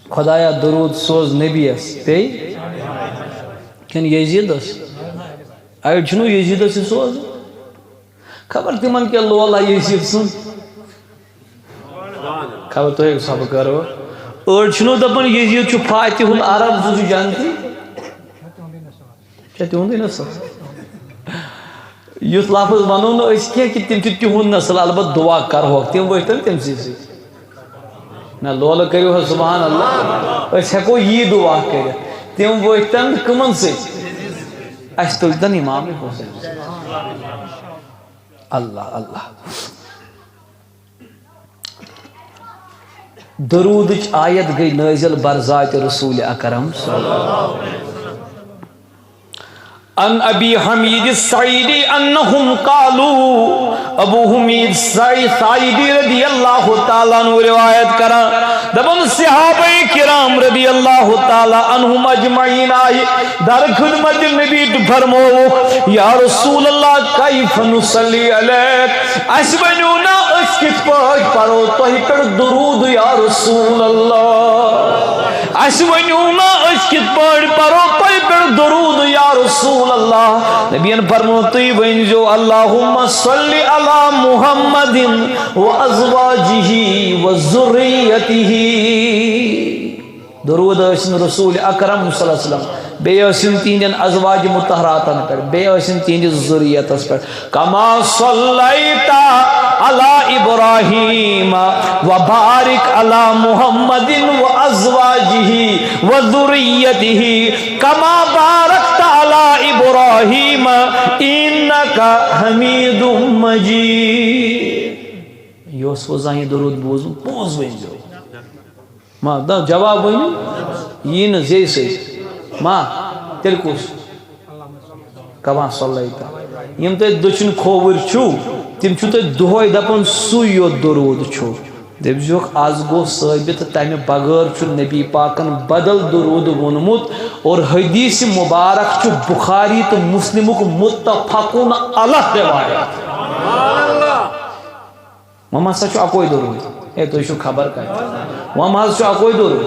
خدایا، درود سوز نبیس، بیٚیہِ کِنہٕ یزیدس؟ اڑِ چھُنہٕ یزیدس یہِ سوزُن۔ خبر تِمن کیٛاہ لولہ یزید سُنٛد۔ خبر تۄہہِ سبق کرو۔ أڑۍ چھِنہٕ دَپان یزید چھُ فاتح العرب، سُہ چھُ جنتی۔ چھا تِہُنٛدُے نسل؟ یُتھ لفظ وَنو نہٕ أسۍ کینٛہہ کہِ تِم چھِ تِہُنٛد نسل، البتہ دُعا کرہوکھ، تِم ؤتھۍ تَن تٔمۍ سٕے سۭتۍ۔ نہ، لولہٕ کٔرِو حظ سبحان اللہ، أسۍ ہٮ۪کو یی دُعا کٔرِتھ۔ تِم ؤتھۍ تَن کٕمَن سۭتۍ؟ اَسہِ تُلۍ تَن امام حسین۔ اللہ، اللہ۔ درودٕچ آیت گٔے نٲزِل بر ذات رسول اکرم صلی اللہ علیہ وسلم۔ عن ابی حمید السعیدی انہم قالوا، ابو حمید سعی-، سعیدی رضی اللہ تعالیٰ عنہ روایت کران، دپان صحابہ کرام رضی اللہ تعالیٰ عنہم اجمعین آئی در خدمت نبی تو فرمو، یا رسول اللہ، کیف نصلی علیک؟ اسہِ ؤنِو نا، أسۍ کِتھ پٲٹھۍ پرو تۄہہِ پٮ۪ٹھ درود یا رسول اللہ؟ اسہِ ؤنِو نا، أسۍ کِتھ پٲٹھۍ پرو تۄہہِ پٮ۪ٹھ درود یا رسول اللہ؟ نبیَن فرموو، تُہۍ ؤنۍزیو، اللہم صلی علی محمد و ازواجہ و ذریتہ۔ درود ٲسِن رسول اکرم صلی اللہ علیہ وسلم، بیٚیہِ ٲسِن تِہنٛدٮ۪ن ازواج مطہراتن پٮ۪ٹھ، بیٚیہِ ٲسِن تِہنٛدِس ذُریتس پٮ۪ٹھ۔ کما صلیت علی ابراہیم و بارک علی محمد و ازواجہ و ذریتہ کما بارکت علی ابراہیم انک حمید مجید۔ یہِ اوس وۄنۍ زانٛہہ یہِ درود بوٗزمُت، پوٚز ؤنۍزیو۔ ما، نہ، جواب ؤنِو۔ یی نہٕ زے سۭتۍ۔ ما، تیٚلہِ کُس؟ کما صلیت۔ یِم تۄہہِ دٔچھِنۍ کھووٕرۍ چھِو، تِم چھِو تۄہہِ دۄہَے دَپان، سُے یوت درود چھُ۔ دٔپۍزیوکھ، از گوٚو ثٲبت، تَمہِ بغٲر چھُ نبی پاکَن بدل درود ووٚنمُت، اور حدیث مبارک چھُ بخاری تہٕ مسلمُک متفقن علیہ روایت۔ وۄنۍ ہسا چھُ اکوے درود۔ ہے، تُہۍ چھِو خبر کتہِ۔ وۄنۍ حظ چھُ اکوے درود۔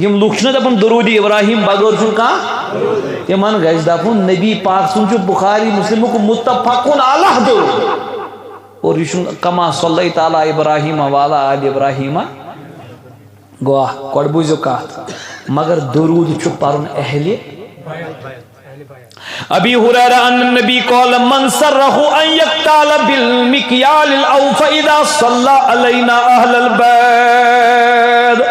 یِم لُکھ چھِنہ دپان درود ابراہیم بغٲر چھُنہٕ کانٛہہ، تِمن گژھِ دپُن نبی پاک سُنٛد چھُ بخاری مسلمُک متفقن علیہ درود۔ اور یہِ چھُنہٕ کما صلیت علی ابراہیم و علی آل ابراہیم۔ گوٚو اکھ، گۄڈٕ بوٗزِو کتھ۔ مگر درود چھُ پرُن اہلِ ابی ہریرہ ان النبی قال، من سرہ ان یقتال بالمکیال الاوف اذا صلی علینا اہل البیت۔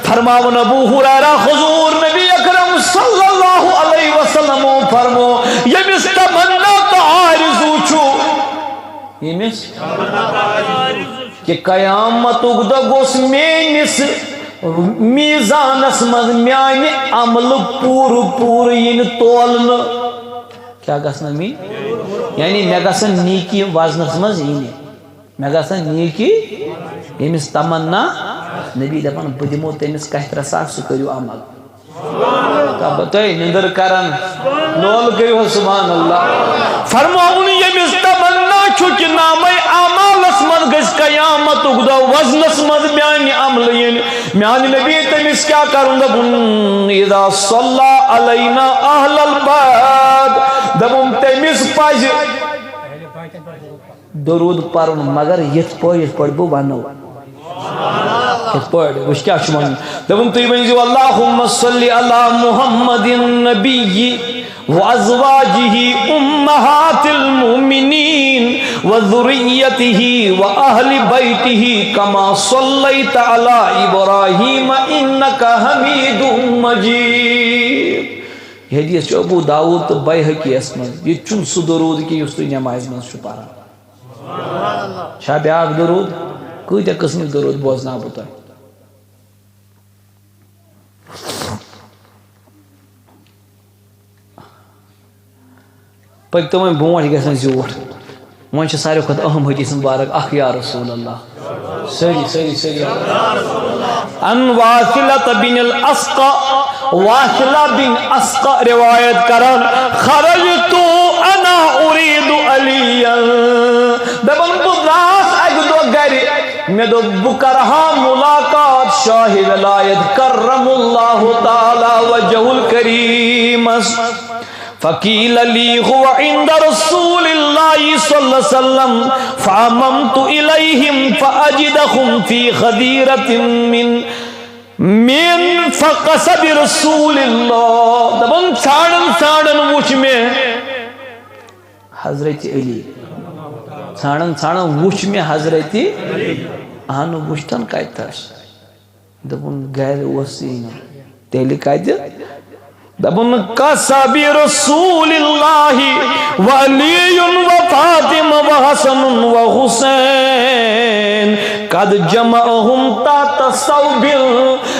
فرماوان ابو ہریرہ، حضور نبی اکرم صلی اللہ علیہ وسلم فرمو، ییٚمِس تمنا تہٕ آرزو چھُ، ییٚمِس کہ قیامتُک دۄہ گوٚژھ میٲنِس میزانس منٛز میانہِ عملہٕ پوٗرٕ پوٗرٕ یِنہٕ تولنہٕ۔ کیٛاہ گژھنہٕ میٲنۍ؟ یعنی مےٚ گژھن نیکی وزنس منٛز یِنہِ۔ مےٚ گژھن نیکی، ییٚمِس تمنا نبی دپان، بہٕ دِمو تٔمِس کتھِ رژھا، سُہ کٔرِو عمل۔ تہٕ بہٕ تۄہہِ نِندٕر کران، لول کٔرِو حظ سبحان اللہ۔ فرماوُن، ییٚمِس تمنا چھُ کہِ نامے اعمالس منٛز گژھِ قیامتُک دۄہ وزنس منٛز میانہِ عملہٕ یِنہِ، میانہِ نبی تٔمِس کیٛاہ کرُن؟ دوٚپُن، اذا صلی علینا اہل البیت، دوٚپُن، تٔمِس پزِ درود پرُن، مگر یِتھ پٲٹھۍ، یِتھ پٲٹھۍ بہٕ ونو۔ یِتھ پٲٹھۍ، وٕچھ کیٛاہ چھُ ونُن۔ دوٚپُن، تُہۍ ؤنۍزیو، اللہم صلی علی محمد النبی و ازواجہ امہات المؤمنین و ذریتہ و اہل بیتہ کما صلیت علی ابراہیم انک حمید مجید۔ یہِ حدیث چھُ ابو داؤد تہٕ بیہقی یس منٛز۔ یہِ تہِ چھُنہٕ سُہ درود کینٛہہ یُس تُہۍ نمازِ منٛز چھِو پران۔ چھا بیٛاکھ درود؟ کۭتیٛاہ قٕسمٕکۍ درود بوزناو بہٕ تۄہہِ؟ پٔکۍتو وۄنۍ برونٛٹھ، یہِ گژھِ وۄنۍ زیوٗٹھ۔ وۄنۍ چھِ ساروی کھۄتہٕ اہم حدیث مبارک اکھ، یا رسول اللہ۔ سٲری، سٲری، سٲری۔ عن واثلة بن الأسقع، واثلہ بن اسقع روایت کران، خرجت انا اريد عليا، دپان بہٕ درٛاس اکہِ دۄہ گرِ، مےٚ دوٚپ بہٕ کرٕ ہا ملاقات شاہ ولایت کرم اللہ تعالی وجہ الکریمس۔ فقیل لی هو عند رسول اللہ صلی اللہ علیہ وسلم، فاممت الیہم فاجدهم فی خدیرۃ من، من فقصد رسول اللہ۔ دپان ژھانڈان ژھانڈان وچھ مےٚ حضرت علی، ژھانڈان ژھانڈان وچھ مےٚ حضرت، اہن وچھتن کتہِ تھس؟ دوٚپُن، گرِ اوسُے نہٕ۔ تیٚلہِ کتہِ؟ دپُن، قصب رسول اللہ و علی و فاطمہ و حسن و حسین قد جمعهم تحت ثوب۔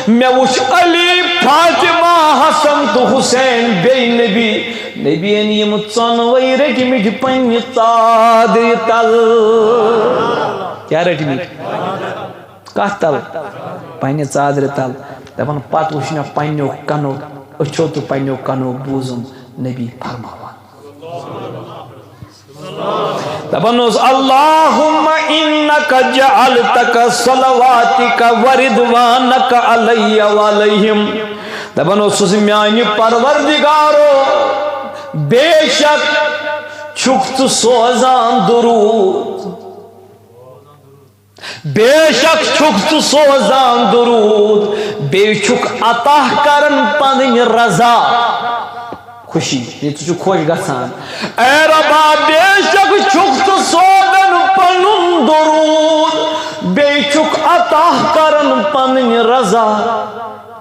مےٚ وُچھ علی، فاطمہ، حسن تہٕ حسین بیٚیہِ نبی۔ نبین یِم ژۄنوَے رٔٹمٕتۍ پننہِ ژادرِ تل۔ کیٛاہ رٔٹمٕتۍ؟ کتھ تل؟ پننہِ ژادرِ تل۔ دپان، پتہٕ وُچھ مےٚ پننیو کنو أچھو تہٕ پننیو کنو بوٗزُم نبی فرماوان۔ دپان اوس، اللہم انک جعلتک صلواتک و رضوانک علی و علیہم۔ دپان اوسُس، میانہِ پروردگارو، بے شک چھُکھ ژٕ سوزان درود۔ بے شک چھُکھ ژٕ سوزان درود، بیٚیہِ چھُکھ عطا کران پنٕنۍ رضا، خوشی، یہِ ژٕ چھُکھ خۄش گژھان۔ اے ربا، بے شک چھُکھ ژٕ سوزان پنُن درود، بیٚیہِ چھُکھ عطا کران پنٕنۍ رضا۔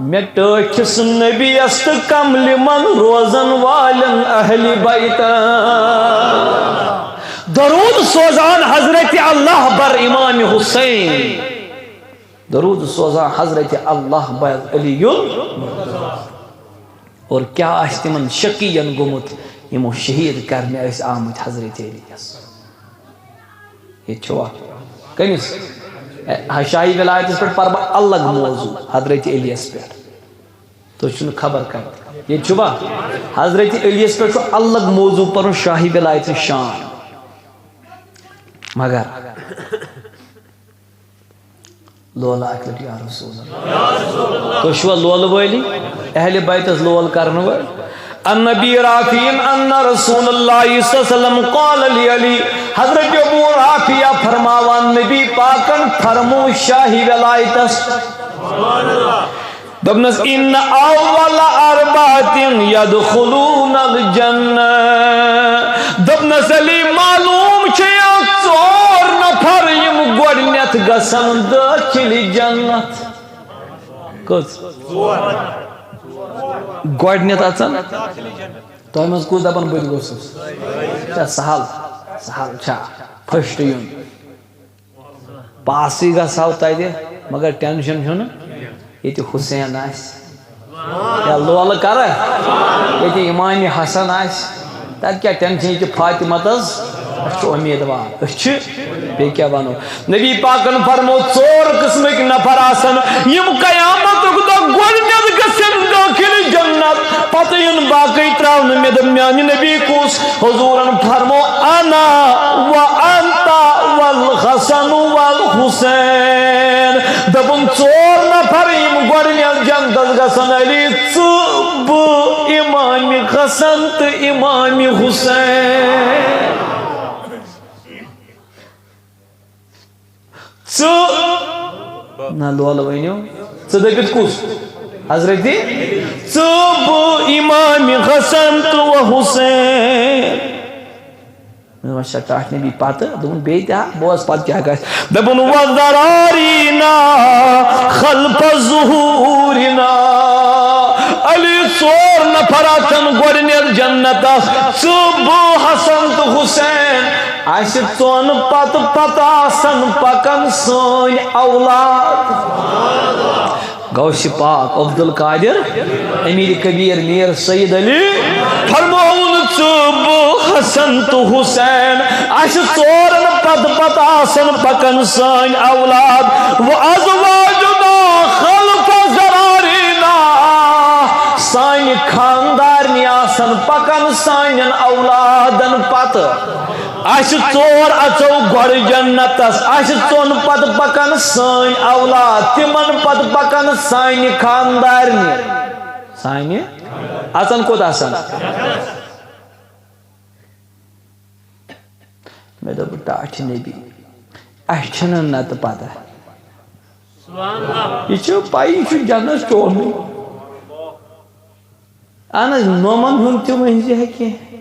مےٚ ٹٲٹھِس نبیَس تہٕ کملہِ منٛز روزن والٮ۪ن اہلِ بیتن۔ درود سوزان حضرت اللہ بر امام حسین۔ درود سوزان حضرت اللہ بر علی۔ اور کیٛاہ آسہِ تِمن شقین گوٚمُت، یِمو شہید کرنہِ ٲسۍ آمٕتۍ حضرت علی یس۔ ییٚتہِ چھُوا؟ کٔمِس؟ اے، ہا، شاہی ولایتس پٮ۪ٹھ پرٕ بہٕ الگ موضوع، حضرت علی یس پٮ۪ٹھ۔ تُہۍ چھِو نہٕ خبر کتہِ۔ ییٚتہِ چھُوا؟ حضرت علی یس پٮ۪ٹھ چھُ الگ موضوع پرُن، شاہی ولایتٕچ شان۔ مگر لولہٕ اکہِ لٹہِ، یا رسول اللہ۔ تُہۍ چھِوا لولہٕ وٲلی؟ اہلِ بیتس لول کرن وٲلۍ؟ عن ابی رافع ان رسول اللہ صلی اللہ علیہ وسلم قال لعلی، حضرت ابو رافع فرماوان، نبی پاکن فرمو شاہی ولایتس۔ دوٚپنس، ان اول اربعۃ یدخلون الجنہ۔ دوٚپنس، علی، معلوم چھے، ژور نفر یِم گۄڈنیتھ گژھن دٲخل جنت۔ کٔژ؟ گۄڈنیتھ اژن۔ تۄہہِ منٛز کُس دپان بہٕ تہِ گوٚژھُس؟ چھا سہل؟ سہل چھا؟ فرسٹ یُن۔ پاسٕے گژھو تتہِ، مگر ٹینشن چھُنہٕ۔ ییٚتہِ حسین آسہِ، یا لولہٕ کرٕ، ییٚتہِ امام حسن آسہِ، تَتہِ کیٛاہ ٹینشن چھِ فاطمہ تس؟ أسۍ چھِ امیدوار، أسۍ چھِ، بیٚیہِ کیٛاہ وَنو؟ نبی پاکن فرمو، ژور قٕسمٕکۍ نفر آسن، یِم قیامتُک دۄہ گۄڈٕنیتھ گژھن دٲخل جنت، پتہٕ یِن باقٕے ترٛاونہٕ۔ مےٚ دوٚپ، میانہِ نبی کُس؟ حضوٗرن فرمو، انا و انت والحسن والحسین۔ دوٚپُن، ژور نفر یِم گۄڈٕنیتھ جنتس گژھن، علی، ژٕ، بہٕ، امام حسن تہٕ امام حسین۔ ژٕ، نہ لولہٕ ؤنِو، ژٕ دٔپِتھ کُس؟ حضرت، ژٕ، بہٕ، امام حسن تہٕ و حسین۔ مےٚ وَنہِ چھا ٹاٹھ نبی پتہٕ؟ دوٚپُن، بیٚیہِ تہِ ہا، بوز پتہٕ کیٛاہ گژھِ۔ دوٚپُن، وَذَرَارِینَا خَلْفَ ظُهُورِینَا۔ علی، ژور نفر آسن گۄڈٕنیتھ جنتس، ژٕ، بہٕ، حسن تہٕ حسین۔ اَسہِ ژۄن پتہٕ پتہٕ آسن پکان سٲنۍ اولاد۔ غوث پاک عبدالقادر، امیر کبیر، میر سید علی، فرمووُن، ژٕ، بہٕ، حسن تہٕ حسین، اَسہِ ژورن پتہٕ پتہٕ آسن پکان سٲنۍ اولاد۔ وَأَزْوَاجُنَا خَلْفَ ذَرَارِینَا، سانہِ خاندارنہِ آسن پکان سانٮ۪ن اولادن پتہٕ۔ اَسہِ ژور اَژو گۄڈٕ جنتس، اَسہِ ژۄن پتہٕ پکن سٲنۍ اولاد، تِمن پتہٕ پکن سانہِ خاندارنہِ۔ سانہِ اَژن کوٚت آسن؟ مےٚ دوٚپ، ٹاٹھہِ نبی، اَسہِ چھَنہٕ نتہٕ پتہ۔ یہِ چھِ پَیی، یہِ چھُ جنت چونُے۔ اہن حظ، نومن ہُنٛد تہِ ؤنۍ زِ ہے کینٛہہ۔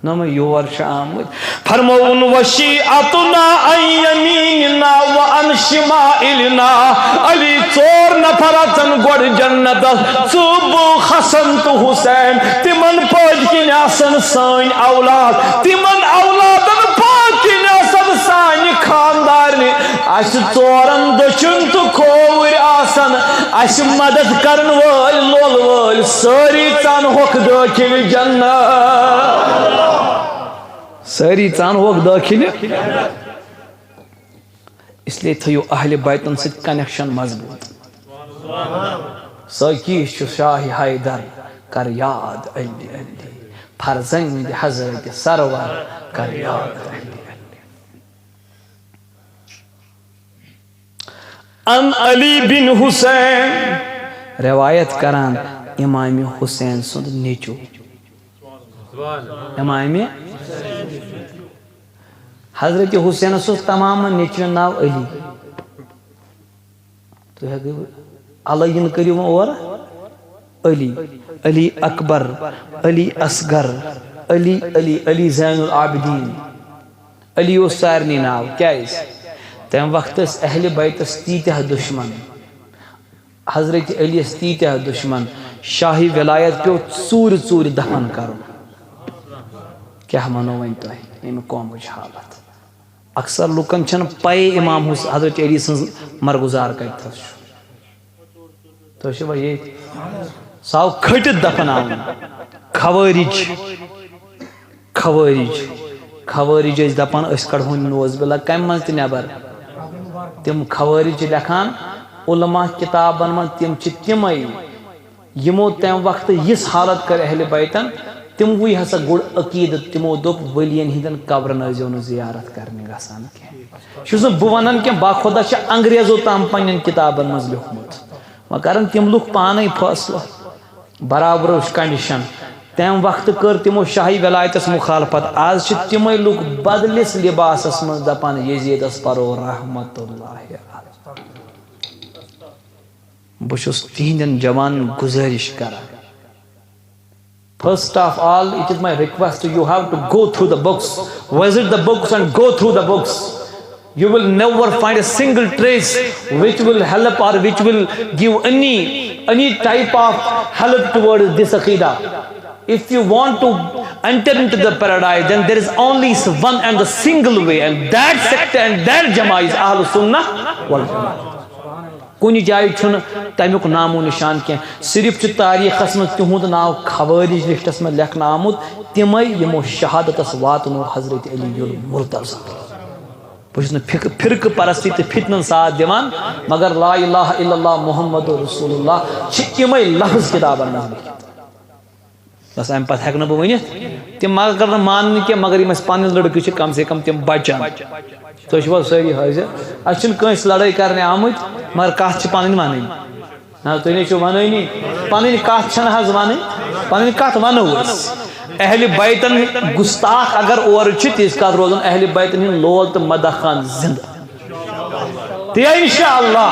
نومن یور چھِ آمٕتۍ۔ فرمووُن، وَشِیعَتُنَا عَنْ یَمِینِنَا وَعَنْ شِمَائِلِنَا۔ علی، ژور نفر اَژن گۄڈٕ جنتس، ژٕ، بہٕ، حسن تہٕ حسین۔ تِمن پٔتۍ کِنۍ آسن سٲنۍ اولاد، تِمن اولادن پٔتۍ کِنۍ آسن سانہِ خاندارنہِ۔ اَسہِ ژورن دٔچھُن تہٕ کھووُرۍ آسن اَسہِ مدد کرن وٲلۍ، لول وٲلۍ، سٲری ژَن ہوکھ دٲخل جنت۔ سٲری ژَن ہوکھ دٲخل۔ اس لیے تھٲیِو اہلِ بیتن سۭتۍ کنیکشن مضبوٗط۔ سٲقی چھُ شاہ حیدر، کر یاد علی علی۔ فرزند حضرت سرور، کر یاد علی علی۔ ان علی بن حسین، روایت کران امام حسین سُنٛد نیٚچو۔ امام حضرت حسینس اوس تمامن نیٚچوٮ۪ن ناو علی۔ تُہۍ ہیٚکِو الٲیِن کٔرِو وۄنۍ اورٕ۔ علی، علی اکبر، علی اصغر، علی، علی، علی زین العابدین۔ علی اوس سارنٕے ناو۔ کیٛازِ؟ تَمہِ وقتہٕ ٲسۍ اہلِ بیتس تیٖتیٛاہ دُشمن، حضرت علیس تیٖتیٛاہ دُشمن، شاہی ولایت پیوٚو ژوٗرِ ژوٗرِ دفن کرُن۔ کیٛاہ ونو وۄنۍ تۄہہِ ییٚمہِ قومٕچ حالت؟ اکثر لُکن چھنہٕ پَیی امام حس-، حضرت علی سٕنٛز مرگزار کتہِ تھَس چھُ۔ تُہۍ چھِوا ییٚتہِ؟ سُہ آو کھٔٹِتھ دفناونہٕ۔ خوٲرِج، خوٲرِج، خوٲرِج ٲسۍ دپان، أسۍ کڑہون نوز باللہ کمہِ منٛز تہِ نٮ۪بر۔ تِم خوٲرِج چھِ لیکھان علماء کتابن منٛز، تِم چھِ تِمے یِمو تَمہِ وقتہٕ یِژھ حالت کٔر اہلِ بیتن، تِموٕے ہسا گوٚڑ عقیدٕ۔ تِمو دوٚپ، ؤلین ہٕنٛدٮ۪ن قبرن ٲسۍزیو نہٕ زیارت کرنہِ گژھان کینٛہہ۔ چھُس نہٕ بہٕ ونان کینٛہہ، باخۄدا چھِ انگریزو تام پننٮ۪ن کتابن منٛز لیوٗکھمُت۔ وۄنۍ کرن تِم لُکھ پانے فٲصلہٕ۔ برابر وٕچھ کنڈیشن۔ تَمہِ وقتہٕ کٔر تِمو شاہی ولایتس مخالفت۔ از چھِ تِمے لُکھ بدلِس لباسس منٛز دپان، یزیدس پرو رحمت اللہ علیہ۔ بہٕ چھُس تِہنٛدٮ۪ن جوانن گُزٲرِش کران۔ First of all, it is my request, you have to go through the books, visit the books and go through the books. You will never find a single trace which will help or which will give any, any type of help towards this aqidah. If you want to enter into the paradise, then there is only one and the single way, and that sect and that Jamaat is Ahlus Sunnah wal Jamaat. کُنہِ جایہِ چھُنہٕ تَمیُک نام و نِشان کینٛہہ۔ صرف چھُ تٲریٖخَس منٛز تِہُنٛد ناو خوٲرِج لِسٹَس منٛز لیکھنہٕ آمُت، تِمَے یِمو شہادتَس واتنو حضرت علی المرتضیٰ۔ بہٕ چھُس نہٕ فِرقہٕ، فِرقہٕ پرستی تہٕ فِتنَن ساتھ دِوان، مگر لا الہ الا اللہ محمد رسول اللہ چھِ یِمَے لفظ کِتابَن منٛز لیکھِتھ۔ بس، امہِ پتہٕ ہٮ۪کہٕ نہٕ بہٕ ؤنِتھ۔ تِم مگر کرن ماننہٕ کینٛہہ، مگر یِم اَسہِ پنٕنۍ لڑکہٕ چھِ، کم سے کم تِم بچن۔ تُہۍ چھِو حظ سٲری حٲضِر؟ اَسہِ چھِنہٕ کٲنٛسہِ لڑٲے کرنہِ آمٕتۍ، مگر کتھ چھِ پنٕنۍ ونٕنۍ۔ نہ، تُہۍ نے چھِو ونٲنی۔ پنٕنۍ کتھ چھنہٕ حظ ونٕنۍ، پنٕنۍ کتھ ونو أسۍ۔ اہلِ بیتن گستاخ اگر اورٕ چھِ، تیٖتِس کالس روزن اہلِ بیتن ہٕنٛدۍ لول تہٕ مداح خان زندٕ۔ تہٕ یا انشاءاللہ۔